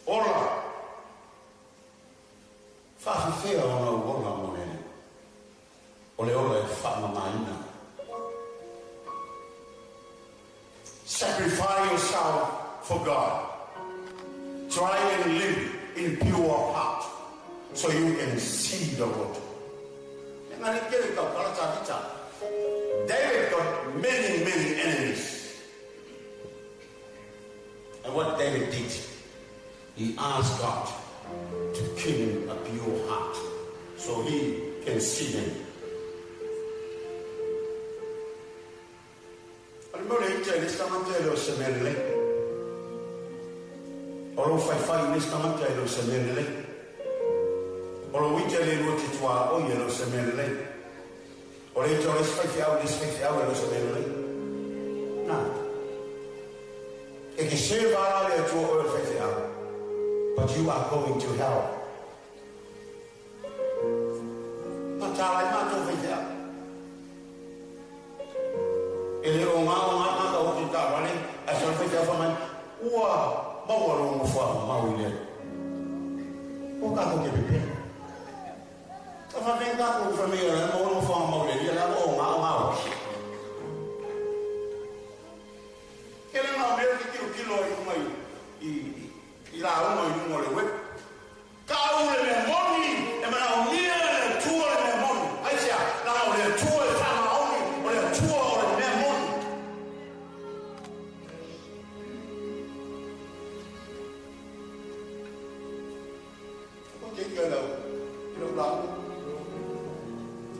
Ola! Whaafifea ona u ola mo le o le ola e whaamamaina. Sacrifice yourself for God. Try and live in pure heart so you can see the Lord. David got many, many enemies. And what David did, he asked God to give him a pure heart so he can see them. But you are going to hell.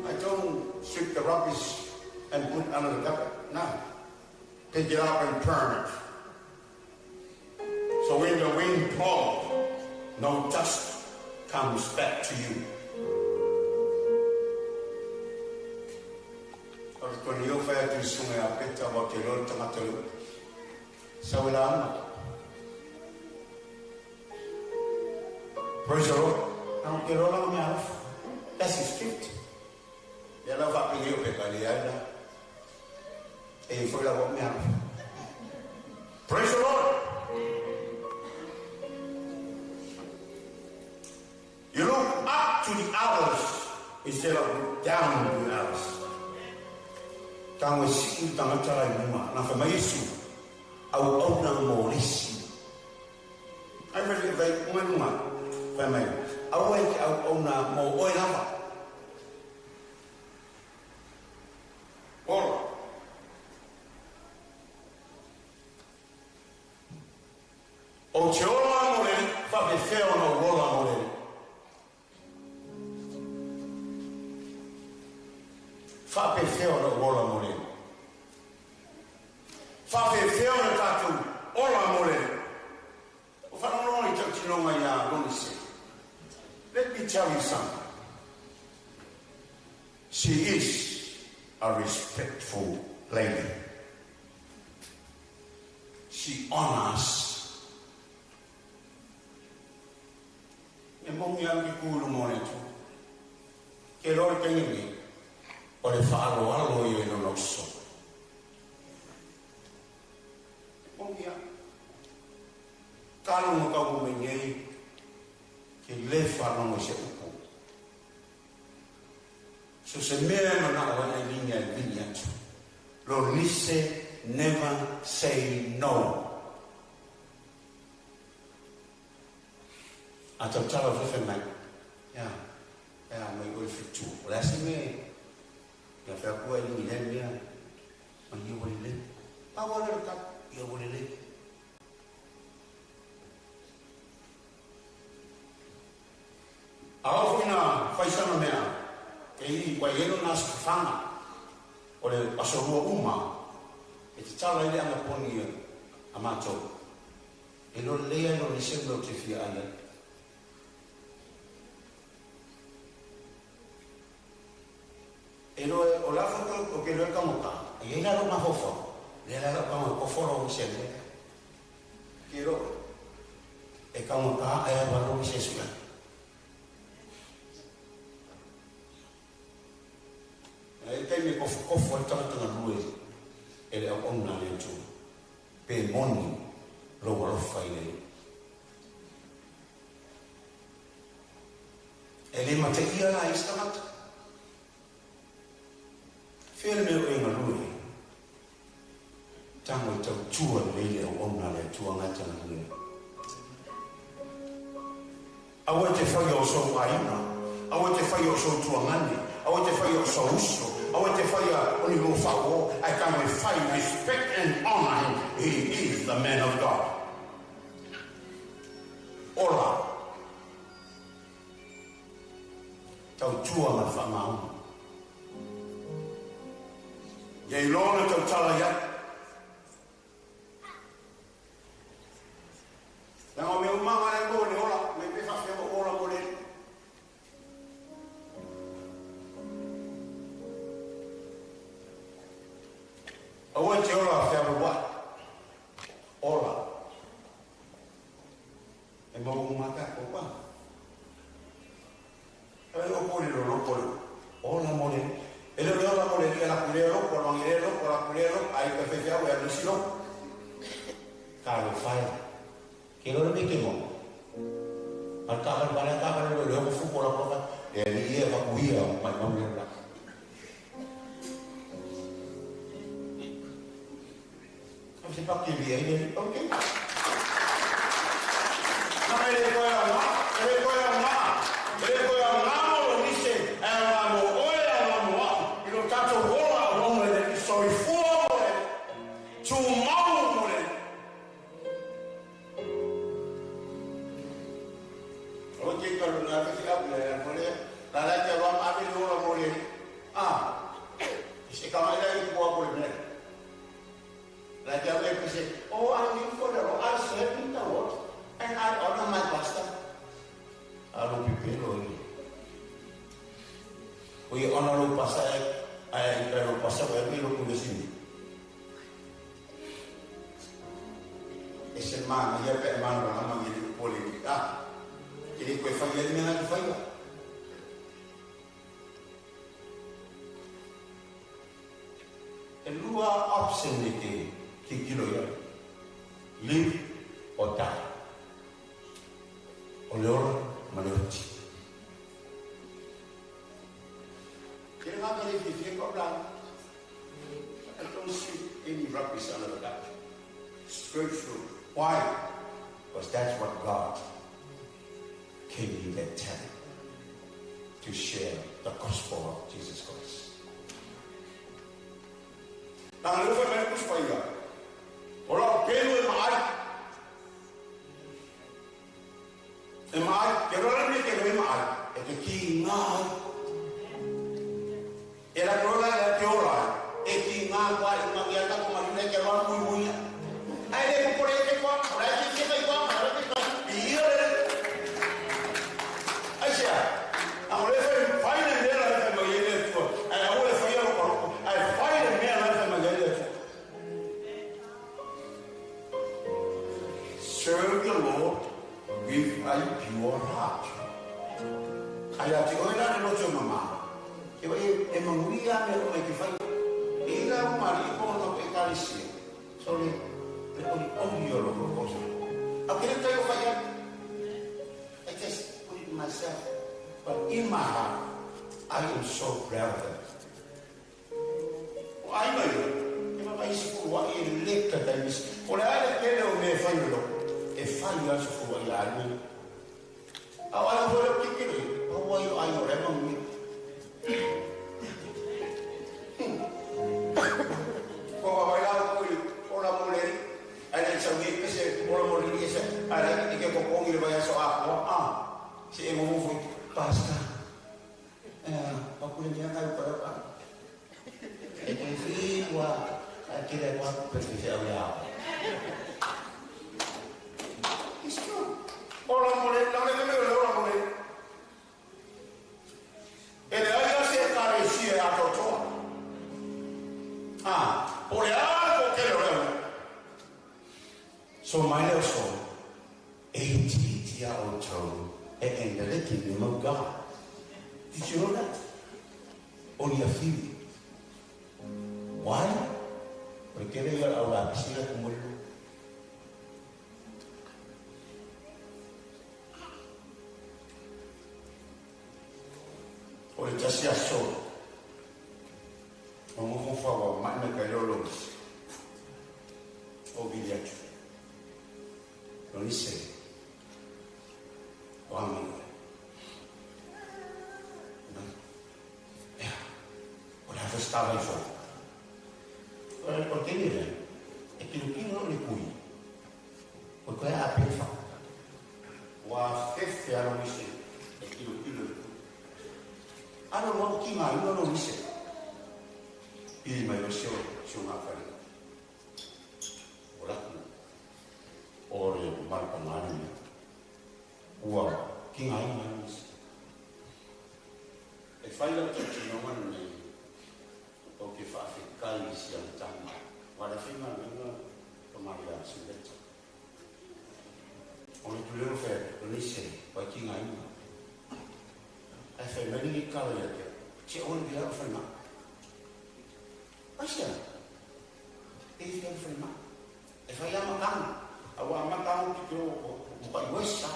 I don't sweep the rubbish and put under the carpet. No. Pick it up and turn it. So when the wind blows, no dust comes back to you. Praise the Lord. That's his gift. Praise the Lord. You look up to the others instead of look down to the others. O te ola mo le, whawhewheo no rola mo le. Whawhewheo no rola mo le. Whawhewheo no tātou ola mo le. O whanononga i tau tinonga ia Lonise. Let me tell you something. She is a respectful lady. She honors. E mongi au ki kulu mone tu. Ke lori kengini, o le whaalo alo i e nonoso. E mongi au. Kalunga kau mengei, ke le whanongo se upu. So se mea mana o e linga e vini atu. Lonise never say no. A tautala o mai, ia, ia mai oi fitu. O le ase me, ia whea kua i le mea, mai ia wale le. Pa wale le tap, ia wale le. A au whina whaisana mea, ke i wai eno nā sifanga, o le asorua uma, e te tala i le anga poni a mātou. E lo lea lo nise meo te fia aia. E loe, o la whaka o ke loe kamoka, e ina ro mahofa. Le la lau kaunga koforo o se le. Ke ro. E kaunga ka ai a waro se suya. E te me kofo kofo e tanga lue e le au ona le tu. Pe moni lo alofa i le. E le mate ia la i stangata. Fele me o e ngalue. Tango i tau tua le le au ona le tua ngata lue. Aua te whai o sou aina. Aua te whai o sou tuangane. Aua te whai o sou uso. Aua te whai o ni lo whao. I can whai respect and honor him. He is the man of God. Ora. Tau tua ma wha Ia i lona tau tala ia. Langa me umanga le mo le ola, me pe whawhia mo ola mo le. Aua te ola a whia wa. Ola. E mau umaka ko pa. Awe o poli lo lo poli. Ola mo le. E le ola mo le la kule lo, ko lo ngire lo, ko la kule lo, ai ka whewhia o e alusi lo. Ka lo whai. Ke lore me ke mo. Al ka ka bala ka ka lo lo ko fu ko la ko ka. E ni e va kuia mai mau le la. Am se pa ke vi ai okay. Na me le ko ya ma, le ko ya ma. Le ko ya ma mo ni se, e ma mo o e ma mo a. I lo tato ola o mo le so i fu mo le. Tu mau mo le. O te ka lo na te ka le mo le. La la te wa ma le ola mo le. Ah. Se ka mai le ko ko le. La te wa se, oh, I live for the Lord. I serve in the Lord. And I honor my pastor. Alo pipelo ni. O i honor lo pastor ai ai lo pastor e lo kudesini. E se mana ia pe mana la mangi le poli ah. Ke le koe whai le mea ki whai. E lua option ni ke ki kilo ia. Live or die. O le ora ma le oti. Ke le ngā le whiwhia ko la. I don't see any rubbish out of that. Straight through. Why? Because that's what God gave you that talent to share the gospel of Jesus Christ. Nā le whai mai kuspa ia. O la pelu e maai. E maai, ke rola ni ke roe maai. E te ki ngā. E la rola e te ora. E ki ngā kwa i mangia tako marina ke roa mui mui. Ai le kukore e te kwa, ora e te kai kwa, ora e te kai. I ia le. Ai sea, a ole whai whai le mea la whai mai le tua. Ai a ole whai aro paroko. Ai whai le mea la whai mai le tua. Serve the Lord with a pure heart. Ai a te oe la le loto mama. Ke wa e manguia me o mai te whai. E ila o mari ko no e karisia. So le le oli oli o lo kosa. A ke le tayo whai. I just put it myself. But in my heart, I am so proud of it. O ai mai, e mama isi furu wa e leka tai misi. O le ai le pele o me whai lo. E whai a se furu ai ai mai. Au ai o le kikiri. Au ai o ai o re mangu. Ko wa la ko i ola mo le. Ai le sa ngi pese ola mo le ese. Ai le ke ko kongi le vai so a ko a. Se e mo mo pasta. Pa ku le mea kai pa pa. E te fi wa a ke le wa pe fi au ya. It's true. Ola mo le la le le ola mo le. E le ai se So mai le so e iti iti a o tau e enda le kingdom of God. Did you know that? Only a few. Why? Porque le au la piscina como el. O le tasi aso. O mo fo fa wa mai me kai lolo. O vili atu. O ni se. O ame. Ja. O la fa stava i fo. O o te ni le. E kilo kilo le kui. O koe a pe fa. Wa fefe alo ni se. E kilo kilo le kui. Alo no ki ngā ino no ni se. Pili mai o seo seo ngā whare. O laku. O re marpa ngā ni. Ua ki ngā ino ni se. E whai lau te tino nei. O ke whaafekai si ang tama. Wala whinga winga o Maria Sileta. O le tulero whea, o ni se, wai ki ngā ino. Ai whai mai ni kala ia te. Te o le bia o whai ma. Ai sia. E whia o whai ma. E whai ama kanga. A wa ama kanga ki te o mpa i wesa.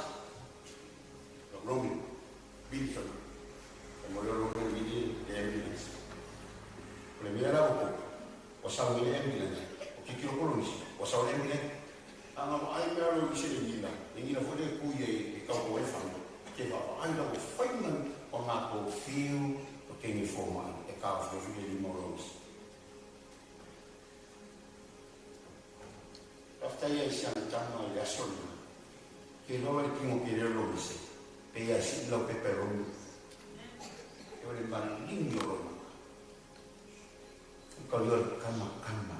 Romi. Bili whai ma. E mo leo romi bili e ambulance. O le mea la o o sau i le ambulance. O kikiro kolonisi. O sau le ambulance. Anga mo ai mea lo isi le ngila. Le ngila fo le kui e kau ko e whanau. Ke wa ai la o whainga o ngā kō whiu o kengi fō mai. E kā o whiu le lima o roisi. Rafta ia i siang tanga i aso ni. Ke loa le kingo ke reo roisi. Pe ia si lau pepe romi. E o le malingi o roma. Ka leo kama kama.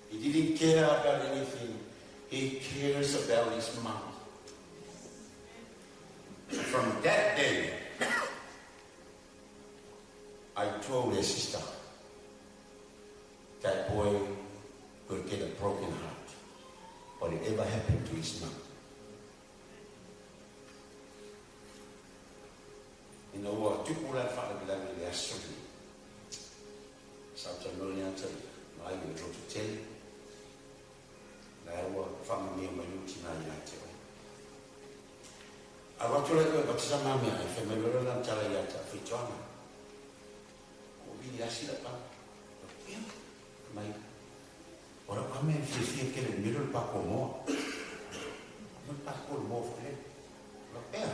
He didn't care about anything. He cares about his mom. From that day, I told his sister that boy could get a broken heart. Whatever happened to his mom. Ina ua tupu la whaalabilagi le aso ni. Sa tano ni ata mai le roto tele. La ua whamamia mai uti nā ia te o. A watu le koe batisa mā mea e whai mai lolo na tala ia ta whituanga. Ko vili asi la pa. Ia, mai. Ora ka mea whiwhia kele miro le pako moa. Mo le pako le moa whale. Ora pea.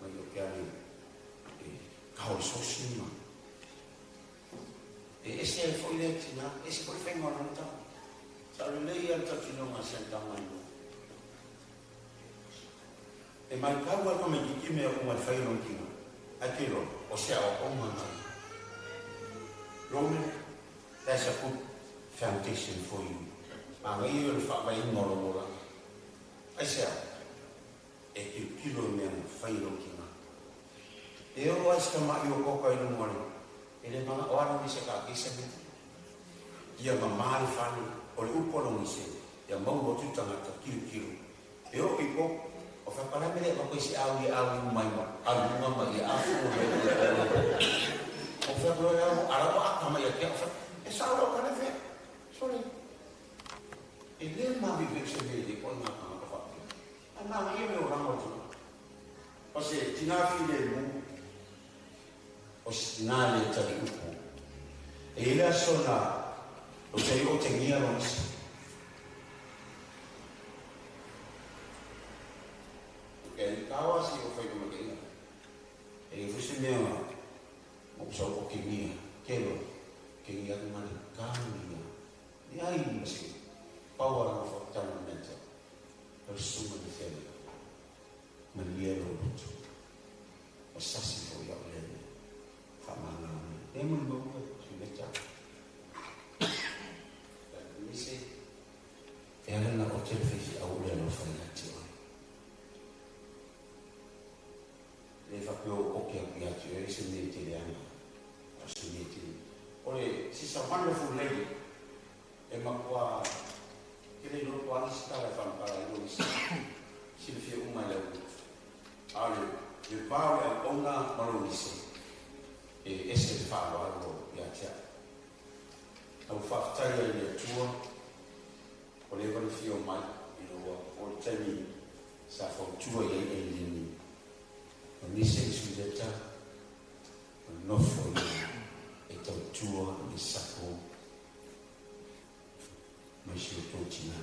Mai o ke ali. Ka o sosi ma. E ese e foi le tina, ese foi whenga o nanta. Sa le lei ata tino ngā sentanga i. E mai kau atu me kiki mea o mai whai rong kinga. Ai te ro, o sea o o ngā. Roman, that's a good foundation for you. Ma ngai o le whaawai ngoro ngora. Ai sea, e ki kilo mea ngā whai rong kinga. E o ai sika mai o koka i lunga le. E le mga o ara nise ka kisa mea. Ia mamari whanu, o le upolongi se, ia mau motu tangata kilo kilo. E o ipo, o whaparame le wako isi au i au i mai ma, au lunga ma i afu o le o whaparame au, arawa aka mai a kia, e sa ora o kane whea. Sorry. E le mavi vekse me le koe ngā tangata whapia. A nā ia me o ranga o tina. O se tina while mu, o se tina le tari upu. E ila sona, o te o te ngia ronsi. Ke kawa si o whai kuma ke inga. E fusi mea ngā, mo kusa o ke ngia, ke lo, ke ngia ku mani kānu ngia. Ni ai masi, paua ranga whakatana menta, o suma ni whele, ma lia lo butu. O sasi fo ia o lele, whamanga me. E muli maua, si meta. Nise, e alana o te whiwhi au ule lo whai ati oe. Le whapeo o ke aku atu e se mea te leanga. O se mea te. Ore, she's a wonderful lady. E makua ke le iloa po o a nisi tala e faamatala ai lou isi silafia uma e le auutu. A o le le va o le auauna ma lou ise e ese le faaaloalo ia te au. Na ou faafetai ai i le Atua ua leva ona fia omai ina ua oo le taimi sa fautua i ai Ailini o nisi le Suleta o le nofo ia e tautua i le sako mai si outou tinā. O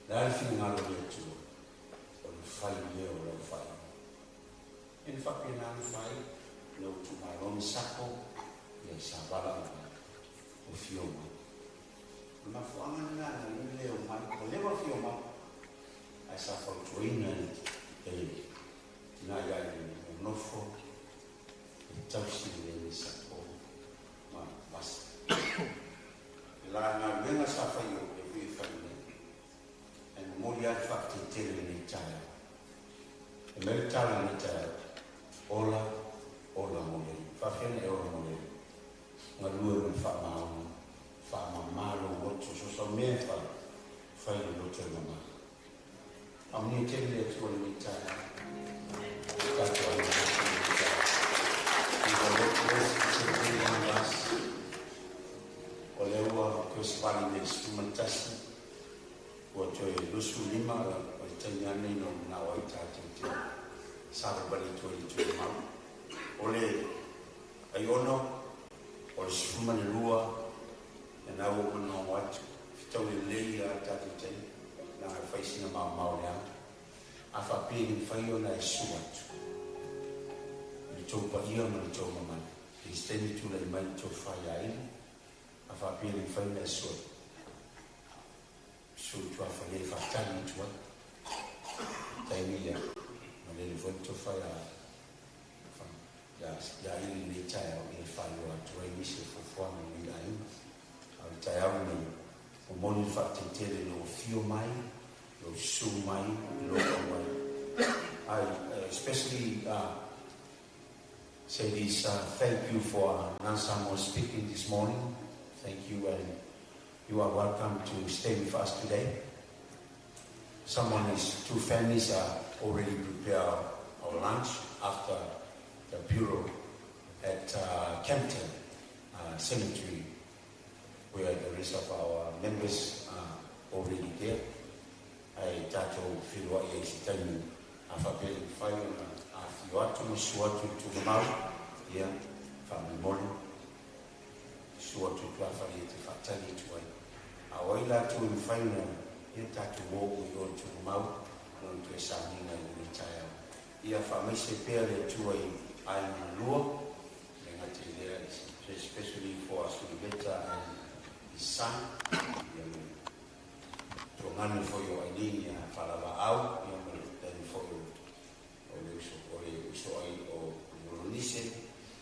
le a le finagalo o le Atua, o le fai lea o lau faaiuga. E na faapena ona fai lou itumalo ma sako ia sa valaau mai o fia omai. O le mafuaaga lena na ala ai le omai, ua leva ona fia omai, ae sa fautuaina e le tina ia i le nofo e tausi lelei le sako ma vasa. Le la galuega sa fai o e ui e fai nei, ae momoli lava le faafetai tele i lenei taeao. E mai le tala i lenei taeao, ola, ola mo le Alii. Faafefea ona e ola mo le Alii? Galue ma le faamaoni, faamama lou loto, so o sau mea e fai, fai i le loto e mama. Faamanuia tele le Atua i lenei taeao. Tatou aiga i lenei taeao. May the Lord bless each and every one of us. O lea ua toe savali i le 11, ua toe 25 o le taimi lava lenei na ou manao ai tatou te savavali atu ai i le tumau. O le Aiono, o le 12, lena ua ou manao atu, fetau lelei lava le tatou taimi, leaga e fai sina maomao leaga. A faapea e le mafai ona e susu atu i le tou paia ma le tou mamalu, i se taimi tulai mai le tofa ia Eli, a faapea e le mafai ona e susu atu, susu i tuafale e faatali atu ai. Taimi ia, malele foi le tofa ia ia Eli i lenei taeao e faailoa atu ai nisi o fuafuaga o lenei aiga. A o le taeao lenei, momoli le faafetai tele i lou afio mai, lou susu mai i lou auai. I especially say this thank you for Nasamoa speaking this morning. Thank you, and you are welcome to stay with us today. Someone is, two families are already prepared our lunch after the bureau at Kempton Cemetery, where the rest of our members are already there. Ae tatou feiloai ai i se taimi a faapea e mafai ona afifio atu ma susu atu i le tuugamau, ia, faamolemole, susu atu i tuafale e te faatali atu ai. A o ai latou e mafai ona, ia, tatou o i o i le tuugamau, ona toe sauniga i lenei taeao. Ia faamaise pea le Atua i aiga na lua, le gata i lea, especially for Suliveta and his son, ia me tuagane foi o Aileen ia Faalavaau, ia ma le taimi foi o le uso o le uso ai o Lolonise,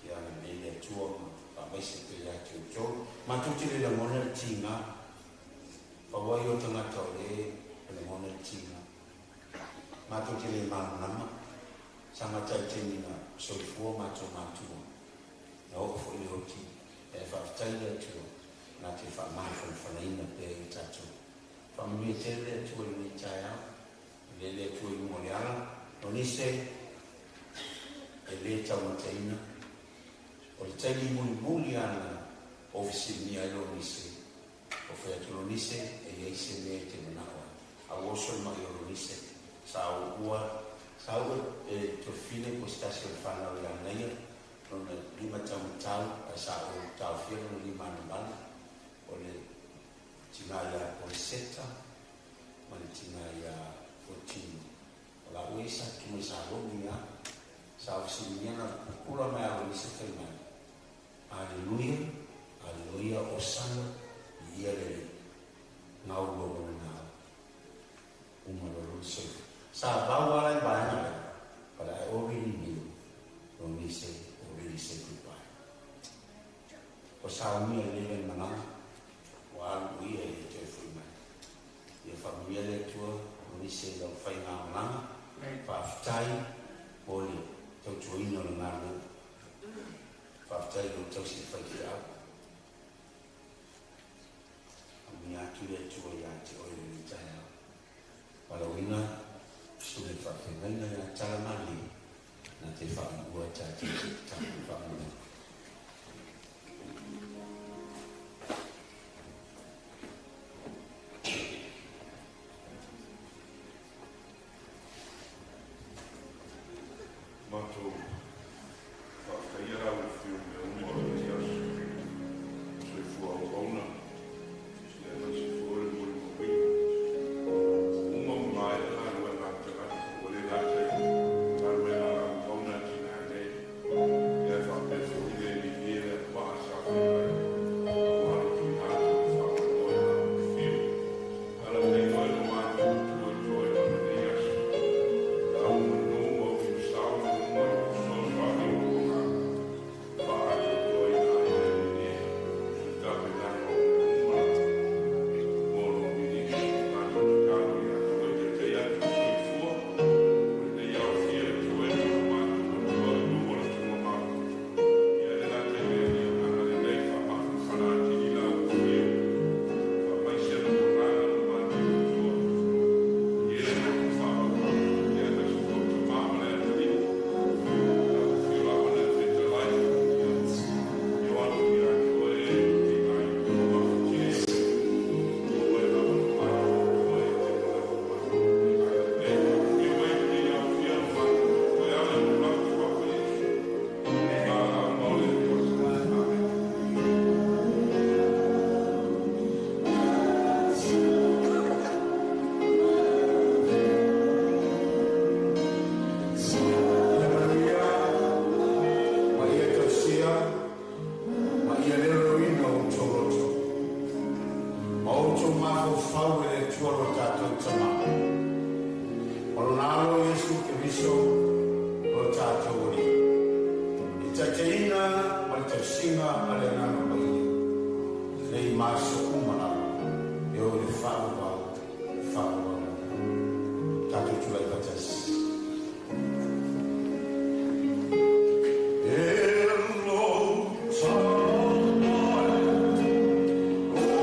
ia na mei le Atua ma faamaise pea ia te outou. Matou te le lagona le tiga, pau ai o tagata o le e lagona le tiga. Matou te le malamalama, sa gata i taimi na soifua matou matua, na oo foi le oti, ae faafetai le Atua na te faamafanafanaina pea i tatou. Faamanuia tele le Atua i lenei taeao, e le le Atua i luga o le ala, o nise e le taumataina, o le taimi mulimuli lava na ou fesiligia ai Lonise, o fai atu Lonise e i ai se mea e te manao ai. A ua oso le ma'i o Lonise, sa ou ua, sa ou e tofile po o se tasi o le fanau ia Naia, lona lima taumatau, ae sa ou taofia lona lima anavale, o le tina ia Poliseta ma le tina ia Fotino. O la ua sa tu mai sa logi lava, sa ou fesiligia na pupula mai a Lonise fai mai, Aleluia, aleluia, osana, viia le Alii. Gau loa lona gau. Uma loa lona soifua. Sa vau lava la i vaega lea, but I already knew Lonise already said goodbye. Ua saunia lelei lana malaga, ua alu o ia e le toe foi mai. Ia faamanuia le Atua, Lonise i lau faigamalaga, faafetai mo le tautuaina o le galuega. Faafetai i lou tausi faifeau. Faamanuia atu le Atua ia te oe i lenei taeao. Valaauina susuga i le faafeagaiga ia Talamalie na te faaiua tatou tatou faamanuiaga. Matou faafetaia lau afio mea uma o lenei aso, soifua auauna, aemaise foi o le molimauina. Ua uma ma maea galuega a le tagata, ua le gata i galuega a lau auauna atinae nei, ae faapea foi le viia le agavaa sa feagai aua le tuuina atu o le faamoemoe i lau afio. Ala nei oe lo matou tuoituoina o lenei aso, lau manu ma ou sao ma uma i le fesoasoani o lou Agaga, faaatoatoaina ai le Alii le tapenaga o mea uma lava mo lou viiga. Matou tatalo ia te oe, taitai atu le soifua o lenei aofia i toega o matou atua i luma o le tulimamalu. Ia le gata i lea ia agalelei faamafanafana atili lau afio, faamaise lou Agaga lo matou Atua i e loto faamaualalo, aemaise foi o Tama ma le atalii, lau afio Lama ma le Fetalai, afio atu ia te oe le tigaina ma mafatia, o oe lava lo matou Atua e te maleifua mai. Agalelei ma afio ai lenei aofia lo matou Atua e ala i lou lagi Papa Iesu. Valaau ma o le Atua. Amene. Ia manuia ma ia tausia ma ia leoleoina o outou loto ma outou mafaufau e le Atua lo tatou Tamā ma lona Alo Iesu Keriso lo tatou Alii. I taitaiga ma le tausiga a le Agaga Paia, nei ma aso uma lava, e oo i le faavavau, faavavau. Tatou tulai faatasi. E lou tamai, ua.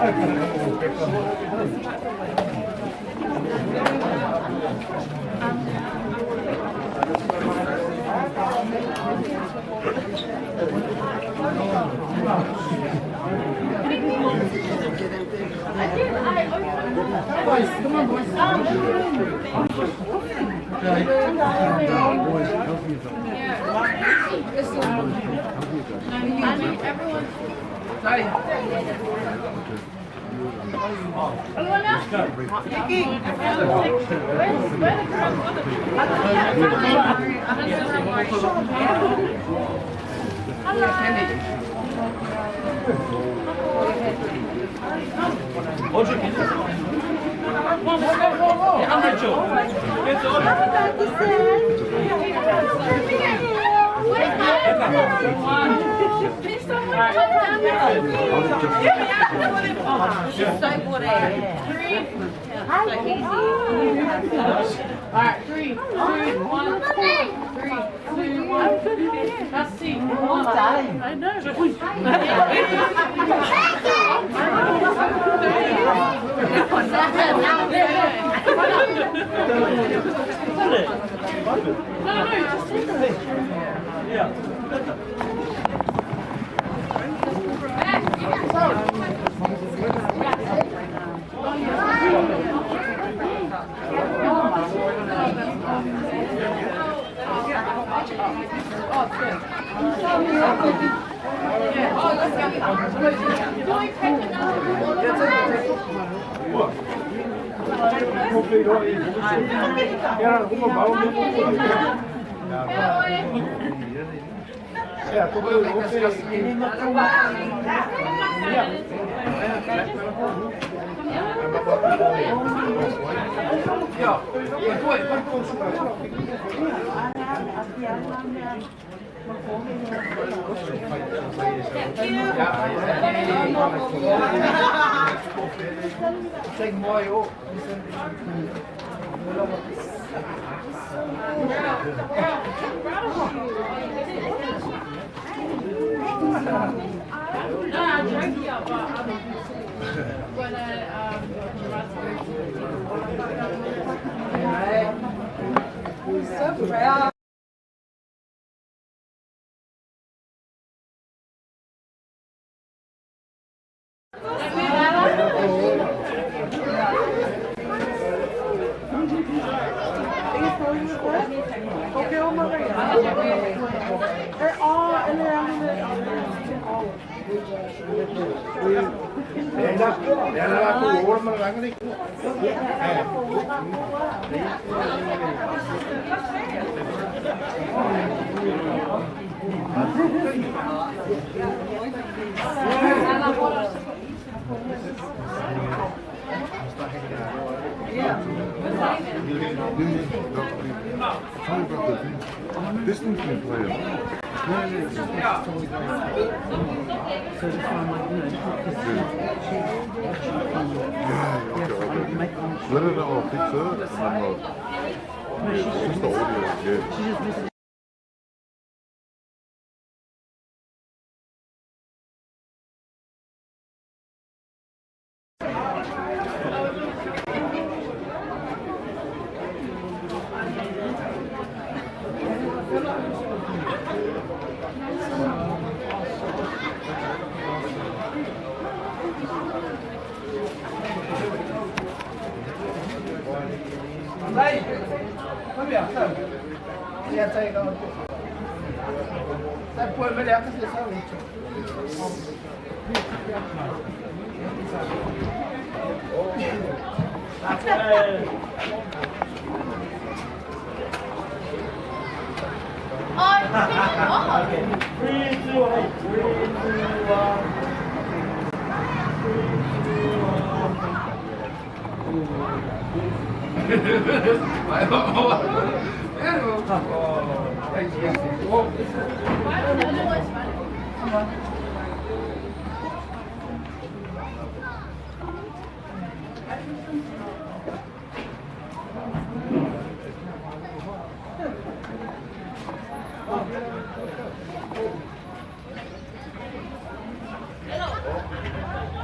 Oh.